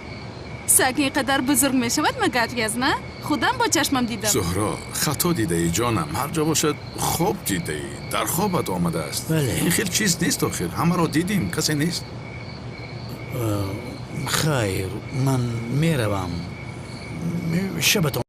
Саг ин қадар бузург мешавад магар, Язна? Худам бо чашмам дидам. Зуҳро, хато дидаӣ, ҷонам. Ҳар ҷо бошад, хоб дидаӣ. Дар хобат омадааст. Бале. Ин хел чиз нест охир. Ҳамаро дидем, касе нест. Хайр, ман меравам. Шабатон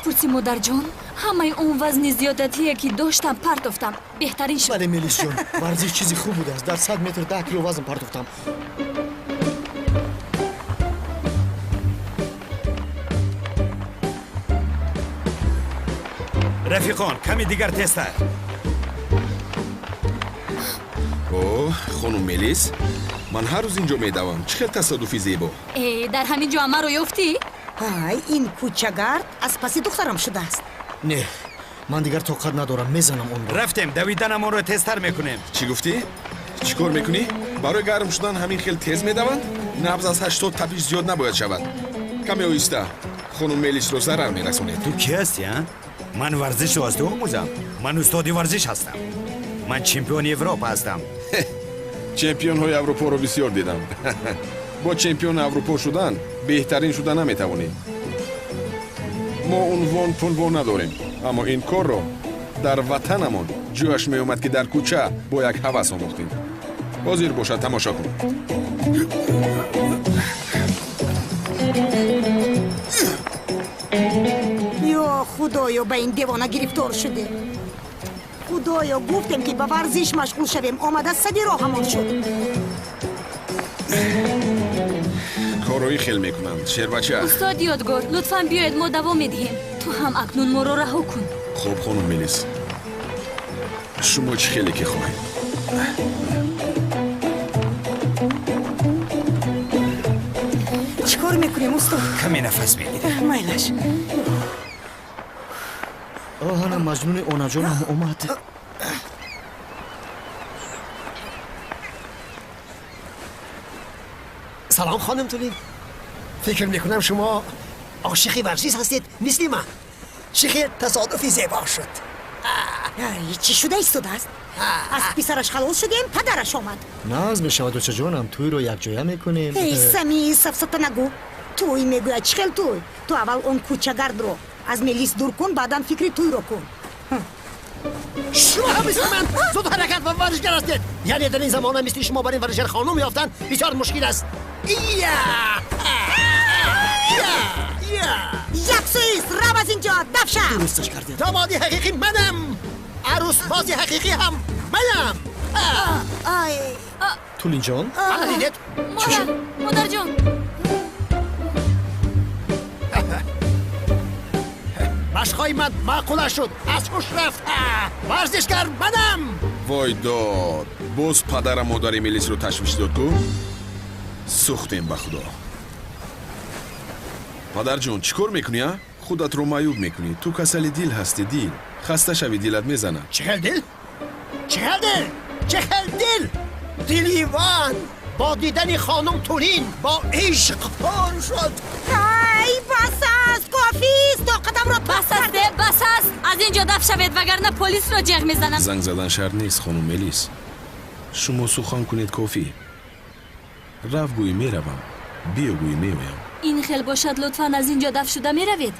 мепурсӣ, модарҷон, ҳамаи он вазни зиёдатие ки доштам партофтам. Беҳтарин шуд. Бале, Мелисҷон, варзиш чизи хуб будааст. Дар 100 метр 10 кило вазн партофтам. Рафиқон, ками дигар тезтар. О, хонум Мелис, ман ҳар рӯз инҷо медавам. Чӣ хел тасодуфи зебо. Э, дар ҳамин ҷо маро ёфтӣ? Ай, ин кӯчагард аз паси духтарам шудааст. Не, ман дигар тоқат надорам, мезанам онро. Рафтем, давиданамонро тезтар мекунем. Чӣ гуфтӣ? Чӣ кор мекунӣ? Барои гарм шудан ҳамин хел тез медаванд? Набз аз 80 тапиш зиёд набояд шавад. Каме оҳиста, хонум Мелисро зарар мерасонед. Ту кӣ ҳастӣ, а? Ман варзишро аз ту омӯзам. Ман устоди варзиш ҳастам. Ман чемпиони Европа ҳастам. Чемпионҳои Аврупоро бисёр дидам. Бо чемпиони Аврупо шудан беҳтарин шуда наметавонӣ. Мо унвон пунвон надорем, аммо ин корро дар ватанамон ҷояш меомад, ки дар кӯча бо як ҳавас омӯхтем. Ҳозир бошад, тамошо кун. Ё худоё, ба ин девона гирифтор шудем. Худоё, гуфтем ки ба варзиш машғул шавем, омада сади роҳамон шуд. Корҳои хел мекунанд, шербача. Устод Ёдгор, лутфан биёед, мо давом медиҳем. Ту ҳам акнун моро раҳо кун. Хуб, хонум Мелис, шумо чӣ хеле ки хоҳед. Чӣ кор мекунем, устод? Каме нафас мегирем. Майлаш. Оҳана маҷнуни онаҷонам омад. Салом, хонум Тулин. Фикр мекунам шумо ошиқи варзиш ҳастед, мисли ман. Чӣ хел тасодуфи зебо шуд. Чӣ шуда истодааст? Аз писараш халос шудем, падараш омад. Наз мешавад, очаҷонам, тӯйро якҷоя мекунем. Эй, Сами, сафсата нагӯ. Тӯй мегӯяд, чӣ хел тӯй? Ту аввал он кӯчагардро аз Мелис дур кун, баъдан фикри тӯйро кун. Шумо ҳам мисли ман зуд ҳаракат ва варзишгар ҳастед. Яъне дар ин замона мисли шумо бар ин варзишгар хонум ёфтан бисёр мушкил аст. Ия! Я! Я! Як суист, рав аз инҷо, дафша! Дурусташ кардед. Домоди ҳақиқӣ манам! Арӯсбози ҳақиқӣ ҳам манам! Ай! Тулинҷон? Ана дидед? Модар, модарҷон! Машқҳои ман маъқула шуд, аз ҳуш рафт. Варзишгар манам! Вой дод, боз падарам модари Мелисро ташвиш дод ку? Сӯхтем ба худо. Падарҷон, чӣ кор мекунӣ, а? Худатро маъюб мекунӣ. Ту касали дил ҳастӣ, дил. Хаста шавӣ, дилат мезанад. Чӣ хел дил? Чӣ хел дил? Чӣ хел дил? Дили Иван бо дидани хонум Тулин бо ишқ пур шуд. Ай, бас аст, кофист, тоқатамро бас аст, бас аст. Аз ин ҷо даф шавед, вагарна полисро ҷеғ мезанам. Занг задан шарт нест, хонум Мелис. Шумо сухан кунед кофӣ. Рав гӯй меравам, биё гӯй меоям. Ин хел бошад, лутфан аз ин ҷо даф шуда меравед.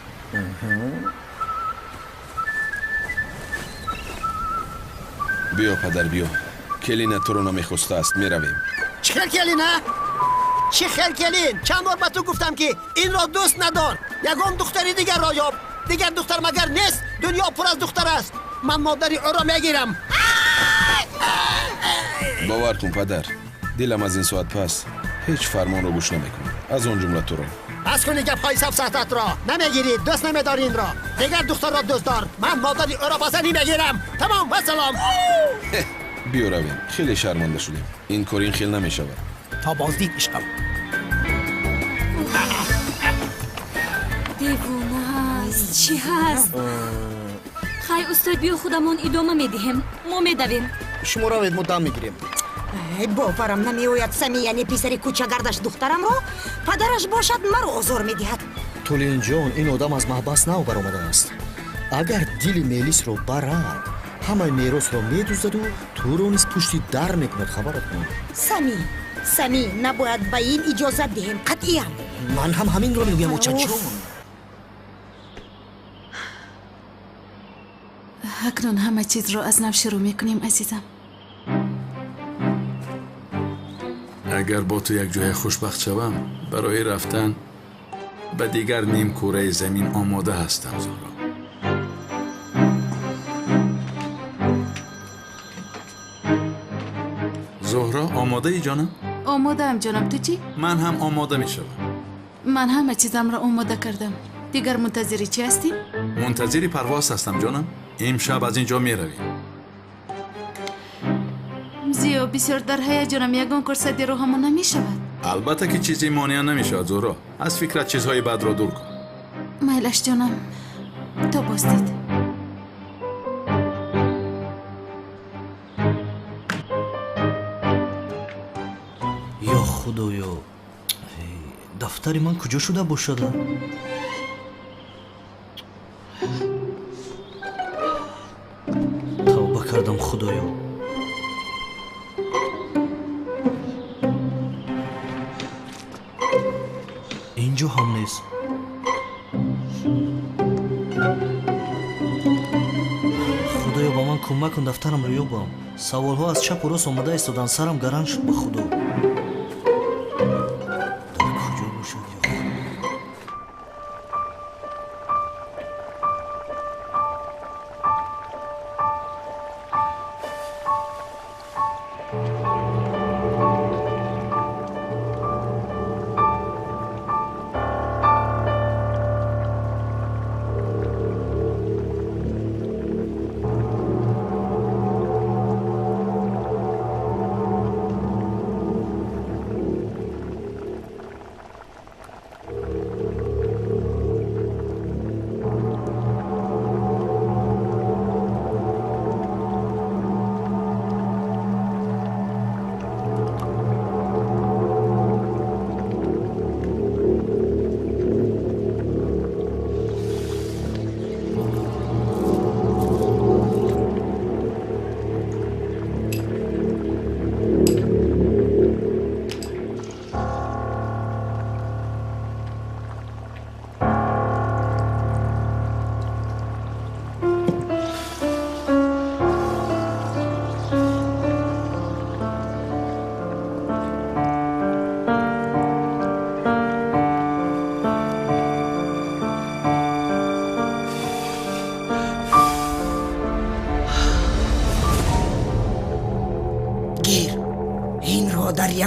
Биё, падар, биё. Келина туро намехостааст, меравем. Чӣ хел келина? Чӣ хел келин? Чанд бор ба ту гуфтам, ки инро дӯст надор. Ягон духтари дигарро ёб. Дигар духтар магар нест? Дунё пур аз духтар аст. Ман модари ӯро мегирам. Бовар кун, падар, дилам аз ин соат пас ҳеҷ фармонро гӯш намекунад, аз он ҷумла туро. Бас куни гапҳои сафсататро. Намегирӣ, дӯст намедорӣ инро. Дигар духтарро дӯст дор. Ман модари ӯро ба занӣ мегирам. Тамом, вассалом. Биё равем, хеле шарманда шудем. Ин кор ин хел намешавад. То боздид, ишқам. Девона аст, чӣ ҳаст? Хай, устод, биё худамон идома медиҳем. Мо медавем. Шумо равед, мо дам мегирем. Боварам намеояд, Сами, яъне писари кӯчагардаш духтарамро, падараш бошад маро озор медиҳад. Тулинҷон, ин одам аз маҳбас нав баромадааст. Агар дили Мелисро барад, ҳамаи меросро медуздаду туро низ пушти дар мекунад, хабарат кун. Сами, Сами, набояд ба ин иҷозат диҳем, қатъиян. Ман ҳам ҳаминро мегӯям, очаҷон. Акнун ҳама чизро аз нав шурӯъ мекунем, азизам. Агар бо ту якҷоя хушбахт шавам, барои рафтан ба дигар нимкураи замин омода ҳастам, Зуҳро. Зуҳро, омодаӣ ҷонам? Омодаам ҷонам, ту чӣ? Ман ҳам омода мешавам. Ман ҳама чизамро омода кардам. Дигар мунтазири чӣ ҳастӣ? Мунтазири парвоз ҳастам ҷонам. Имшаб аз ин ҷо меравем. Зиё, бисёр дар ҳаяҷонам, ягон кор садди роҳамон намешавад. Албатта ки чизе монеа намешавад, Зуҳро. Аз фикрат чизҳои бадро дур кун. Майлаш ҷонам, то боздид. Ё худоё, дафтари ман куҷо шуда бошад? Тавба кардам, худоё. Инҷо ҳам нест. Худоё, ба ман кӯмак кун, дафтарамро ёбам. Саволҳо аз чапу рост омада истоданд, сарам гаран шуд ба худо. Дар куҷо бошад, ё худо?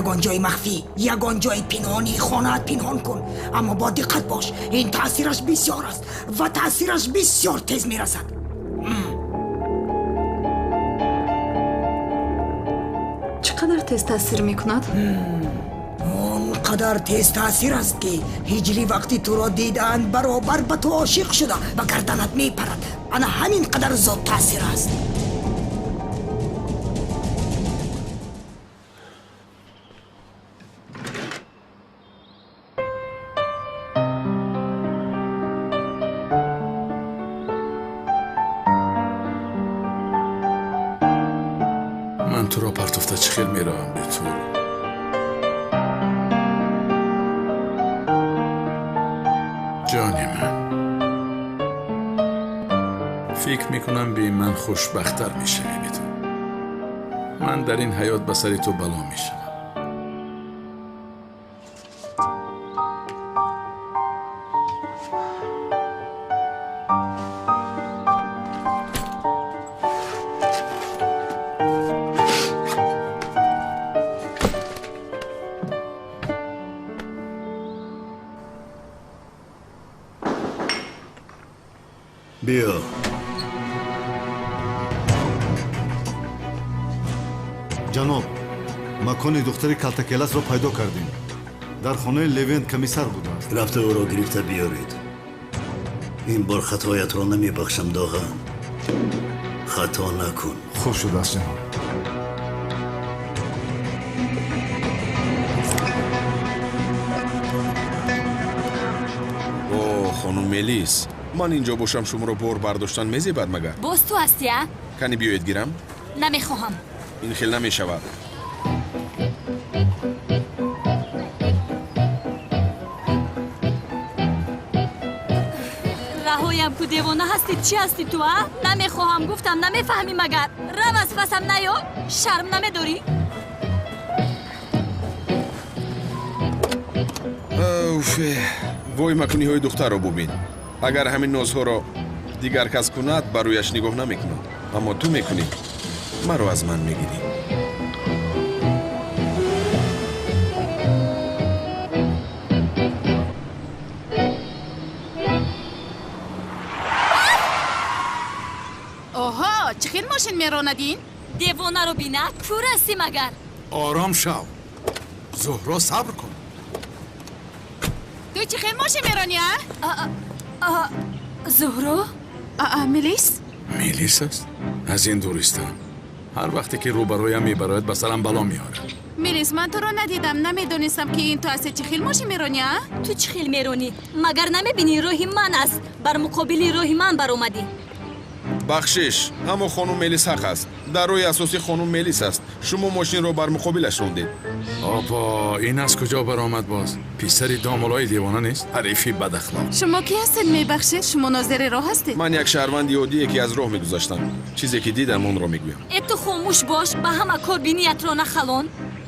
Ягон ҷои махфӣ, ягон ҷои пинҳонии хонаат пинҳон кун, аммо бо диққат бош. Ин таъсираш бисёр аст ва таъсираш бисёр тез мерасад. Чӣ қадар тез таъсир мекунад? Он қадар тез таъсир аст, ки ҳиҷрӣ вақти туро дидаанд, баробар ба ту ошиқ шуда, ба гарданат мепарад. Ана ҳамин қадар зуд таъсир аст. Ман туро партофта чӣ хел меравам бе ту? Ҷони ман, фикр мекунам бе ман хушбахттар мешавӣ бе ту. Ман дар ин ҳаёт ба сари ту бало мешавам. Биё. Ҷаноб, макони духтари калтакеласро пайдо кардем. Дар хонаи Левент комиссар будааст. Рафта ӯро гирифта биёред. Ин бор хатоятро намебахшам, Доған. Хато накун. Хуб шудааст, ҷаноб. О, хонум Мелис, ман инҷо бошам шуморо бор бардоштан мезебад магар? Боз ту ҳастӣ, а? Кани биёед гирам? Намехоҳам. Ин хел намешавад. Раҳоям ку, девона ҳастӣ, чӣ ҳастӣ ту, а? Намехоҳам гуфтам, намефаҳмӣ магар? Рав аз пасам наё, шарм намедорӣ? Уф, вой макониҳои духтарро бубин. Агар ҳамин нозҳоро дигар кас кунад, ба рӯяш нигоҳ намекунам. Аммо ту мекунӣ, маро аз ман мегирӣ. мошин меронад ин? Девонаро бина, кур ҳастӣ магар? Ором шав. Зуҳро, сабр кун. Ту чӣ хел мошин меронӣ, а? Зуҳро? Мелис? Мелис аст? Аз ин дуристам. Ҳар вақте ки рӯбарӯям мебарояд, ба сарам бало меорад. Мелис, ман туро надидам, намедонистам ки ин ту ҳастӣ. Чӣ хел мошин меронӣ, а? Ту чӣ хел меронӣ? Магар намебинӣ роҳи ман аст? Бар муқобили роҳи ман баромадӣ. Бахшиш, аммо хонум Мелис ҳақ аст. Дар роҳи асосӣ хонум Мелис аст. Шумо мошинро бар муқобилаш рондед. Опа, ин аз куҷо баромад боз? Писари домулои девона нест? Ҳарифи бадахлоқ. Шумо кӣ ҳастед, мебахшед? Шумо нозири роҳ ҳастед? Ман як шаҳрванди оддие ки аз роҳ мегузаштам. Чизе ки дидам, онро мегӯям. Э, ту хомӯш бош, ба ҳама кор биниятро нахалон.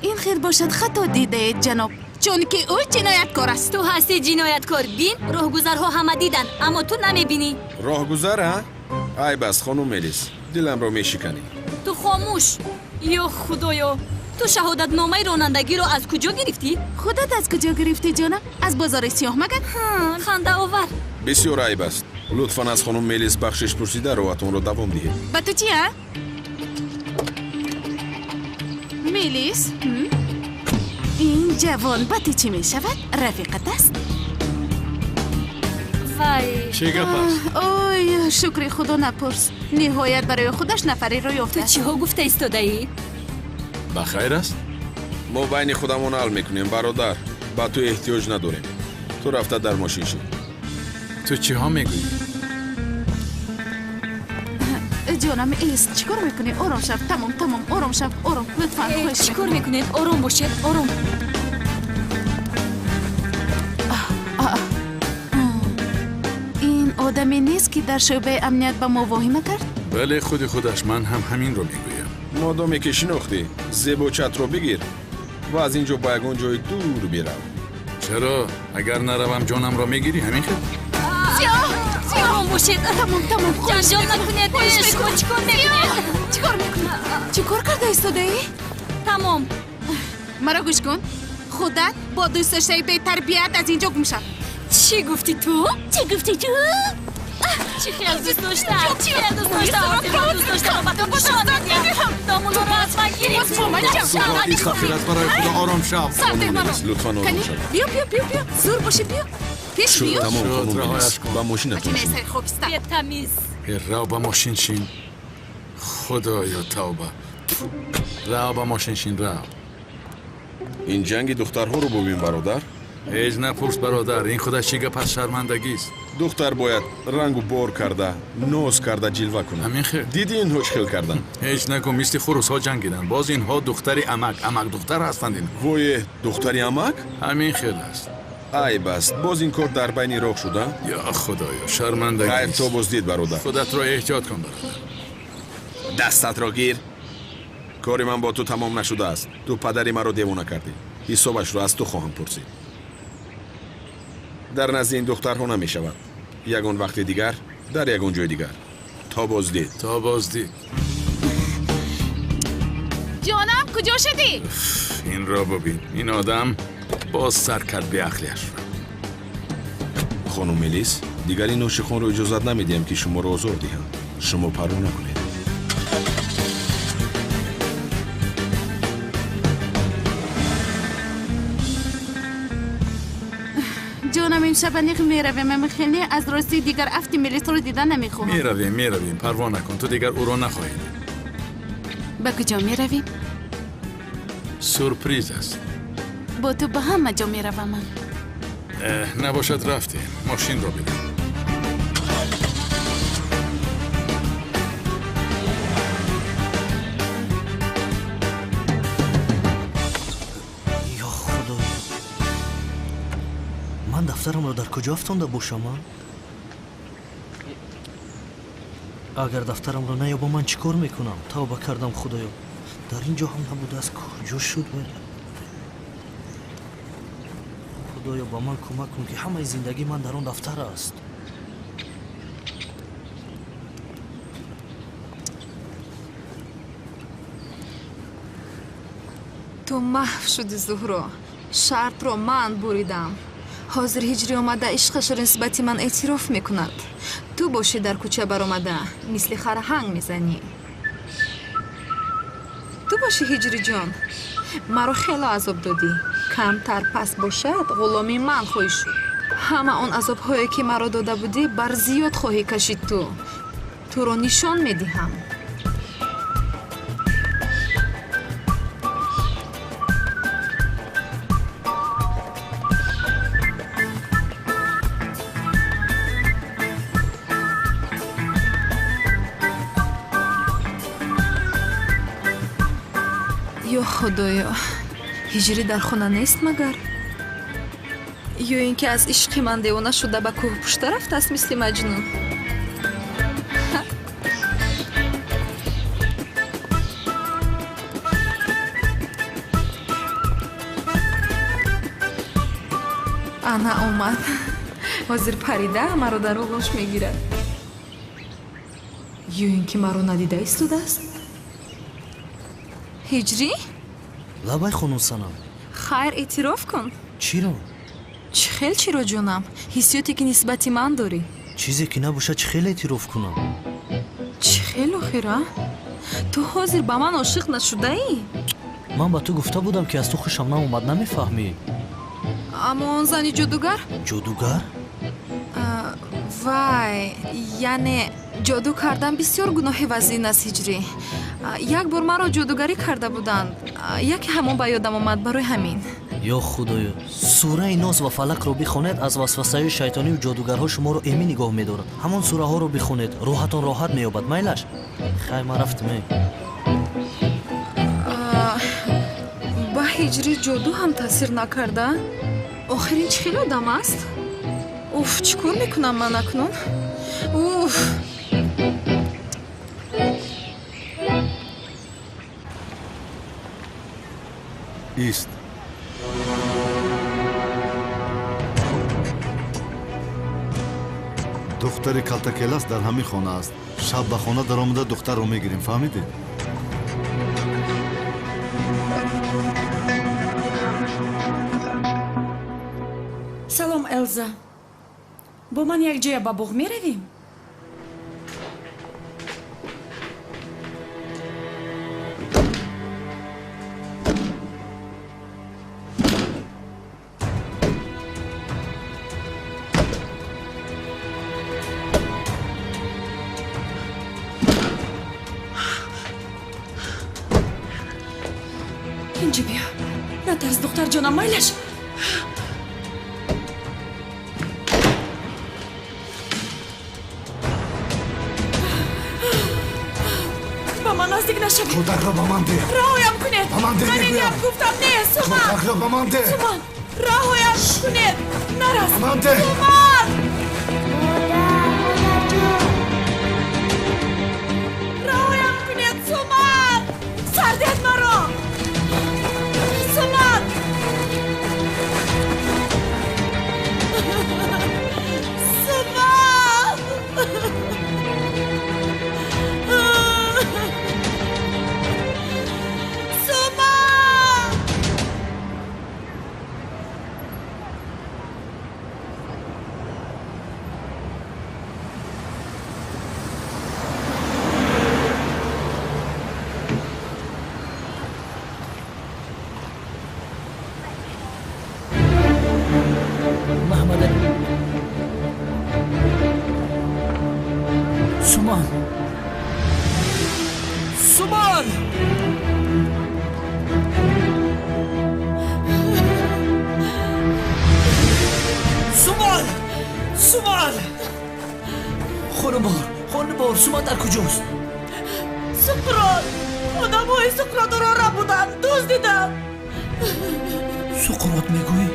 Ин хел бошад, хато дидаед, ҷаноб, чунки ӯ ҷинояткор аст. Ту ҳастӣ ҷинояткор. Бин, роҳгузарҳо ҳама диданд, аммо ту намебинӣ. Роҳгузар, а? Айб аст, хонум Мелис, диламро мешиканӣ. Ту хомӯш. Ё худоё, ту шаҳодатномаи ронандагиро аз куҷо гирифтӣ? Худат аз куҷо гирифтӣ, ҷонам? Аз бозори сиёҳ магар? Хандаовар. Бисёр айб аст. Лутфан аз хонум Мелис бахшиш пурсида роҳатонро давом диҳед. Ба ту чи, а? Мелис, ин ҷавон ба ту чӣ мешавад? Рафиқат аст? Вай, чӣ гап аст? Ой, шукри худо, напурс. Ниҳоят барои худаш нафареро ёфтааст. Ту чиҳо гуфта истодаӣ? Ба хайр аст? Мо байни худамон ҳал мекунем, бародар. Ба ту эҳтиёҷ надорем. Ту рафта дар мошин шин. Ту чиҳо мегӯӣ? Ҷонам, эст, чӣ кор мекунӣ? Ором шав, тамом, тамом, ором шав, ором, лутфан, хоҳиш. Чӣ кор мекунед? Ором бошед, ором. Ин одаме нест, ки дар шӯъбаи амният ба мо воҳима кард? Бале, худи худаш. Ман ҳам ҳаминро мегӯям. Модоме ки шинохтӣ, зебочатро бигир ва аз ин ҷо ба ягон ҷои дур бирав. Чаро? Агар наравам, ҷонамро мегирӣ, ҳамин хел? Ором бошед. Тамом, тамом. Ҷанҷол накунед. Шумо чӣ кор мекунед? Чӣ кор мекунӣ? Чӣ кор карда истодаӣ? Тамом. Маро гӯш кун. Худат бо дӯстдоштаи бетарбият аз ин ҷо гум шав. Чӣ гуфтӣ ту? Чӣ гуфтӣ ту? Чӣ хел дӯст дошта? Чӣ хел дӯст дошта? Дӯст дошта ба ту нишон медиҳам. Домулоро аз ман гирифт. Зуҳро, истағфират, барои худо, ором шав. Лутфан ором шав. Биё, биё, биё, биё. Зур бошӣ, биё. Пеш биё. Тамом, хонум Мелис, ба мошинатон шин. Бетамиз. Рав ба мошин шин. Худоё, тавба. Рав ба мошин шин, рав. Ин ҷанги духтарҳоро бубин, бародар. Ҳеҷ напурс, бародар, ин худаш чӣ гап аз шармандагист. Духтар бояд рангу бор карда, ноз карда ҷилва кунад. Ҳамин хел. Диди инҳо чӣ хел карданд? Ҳеҷ нагӯ, мисли хурусҳо ҷангиданд. Боз инҳо духтари амак, амак духтар ҳастанд инҳо. Вое, духтари амак? Ҳамин хел аст. Айб аст, боз ин кор дар байни роҳ шуда? Ё худоё, шармандагист. Хайр, то боздид, бародар. Худатро эҳтиёт кун, бародар. Дастатро гир. Кори ман бо ту тамом нашудааст. Ту падари маро девона кардӣ. Ҳисобашро аз ту хоҳам пурсид. Дар назди ин духтарҳо намешавад. Ягон вақти дигар, дар ягон ҷои дигар. То боздид. То боздид. Ҷонам, куҷо шудӣ? Инро бубин. Ин одам боз сар кард беақлиашро. Хонум Мелис, дигар ин ошиқонро иҷозат намедиҳам, ки шуморо озор диҳанд. Шумо парво накунед. Ҷонам, имшаб аниқ меравем. Амихеле аз рости дигар афти Мелисро дида намехоҳам. Меравем, меравем, парво накун, ту дигар ӯро нахоҳӣ дид. Ба куҷо меравем? Сюрприз аст. Бо ту ба ҳама ҷо меравам ман. Набошад, рафтем. Мошинро бидем. Ё худо, ман дафтарамро дар куҷо афтонда бошам? Агар дафтарамро наёбам, ман чӣ кор мекунам? Тавба кардам, худоё, дар ин ҷо ҳам набудааст. Куҷо шуд? Худоё, ба ман кӯмак кун, ки ҳамаи зиндагии ман дар он дафтар аст. Ту маҳв шуди, Зуҳро. Шартро ман буридам. Ҳозир ҳиҷрӣ омада ишқашро нисбати ман эътироф мекунад. Ту бошӣ, дар кӯча баромада мисли харҳанг мезанӣ. Ту бошӣ, Ҳиҷриҷон, маро хело азоб додӣ. Камтар пас бошад, ғуломи ман хоҳӣ шуд. Ҳама он азобҳое, ки маро дода будӣ, бар зиёд хоҳӣ кашид. Ту туро нишон медиҳам. Ё Худоё, Ҳиҷрӣ дар хона нест магар? Ё ин ки аз ишқи ман девона шуда ба кӯҳпушта рафтааст мисли Маҷнун? Ана омад. Ҳозир парида маро дар оғӯш мегирад. Ё ин ки маро надида истодааст? Ҳиҷрӣ? Лабай, хонум Санам. Хайр, эътироф кун. Чиро? Чӣ хел чиро, ҷонам? Ҳиссиёте, ки нисбати ман дорӣ. Чизе ки набошад, чӣ хел эътироф кунам? Чӣ хел охир, а? Ту ҳозир ба ман ошиқ нашудаӣ? Ман ба ту гуфта будам, ки аз ту хушам наомад, намефаҳмӣ. Аммо он зани ҷодугар? Ҷодугар? Вай, яъне ҷоду кардан бисёр гуноҳи вазин аст, Ҳиҷрӣ. Як бор маро ҷодугарӣ карда буданд. Яке ҳамон ба ёдам омад, барои ҳамин. Ё Худоё, сураи Нос ва Фалақро бихонед, аз васвасаи шайтонию ҷодугарҳо шуморо эмин нигоҳ медорад. Ҳамон сураҳоро бихонед, рӯҳатон роҳат меёбад. Майлаш? Хай, ман рафтам. Ба Ҳиҷрӣ ҷоду ҳам таъсир накарда? Охир ин чӣ хел одам аст? Уф, чӣ кор мекунам ман акнун? Уф! Ист. Духтари калтакелас дар ҳамин хона аст. Шаб ба хона даромада духтарро мегирем, фаҳмидед? Салом, Элза. Бо ман якҷоя ба боғ меравем? Инҷи биё. Натарс, духтарҷонам, майлаш. Ба ман наздик нашавед. Кӯдакро ба ман деҳ. Раҳоям кунед. Ба ман деҳ, Ман мегӯям. иням гуфтам, не, Суман. Кӯдакро ба ман деҳ. Суман, раҳоям кунед. Нарас. Ба ман деҳ. Суман! Раҳоям кунед, Суман! Сардед маро! Суман! Суман! Суман! Маҳмадалӣ, Суман, Суман! Суман, Суман! Хонумбор, хонумбор, Суман дар куҷост? Суқрот! Одамҳои Суқрот ӯро рабуданд, дуздиданд. Суқрот мегӯӣ?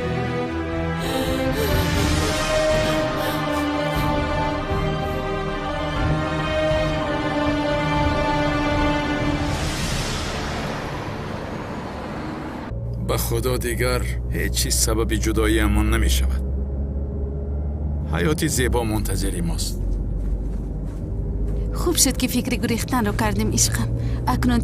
Ба Худо, дигар ҳеҷ чиз сабаби ҷудоиамон намешавад. Ҳаёти зебо мунтазири мост. Хуб шуд, ки фикри гурехтанро кардем, ишқам. Акнун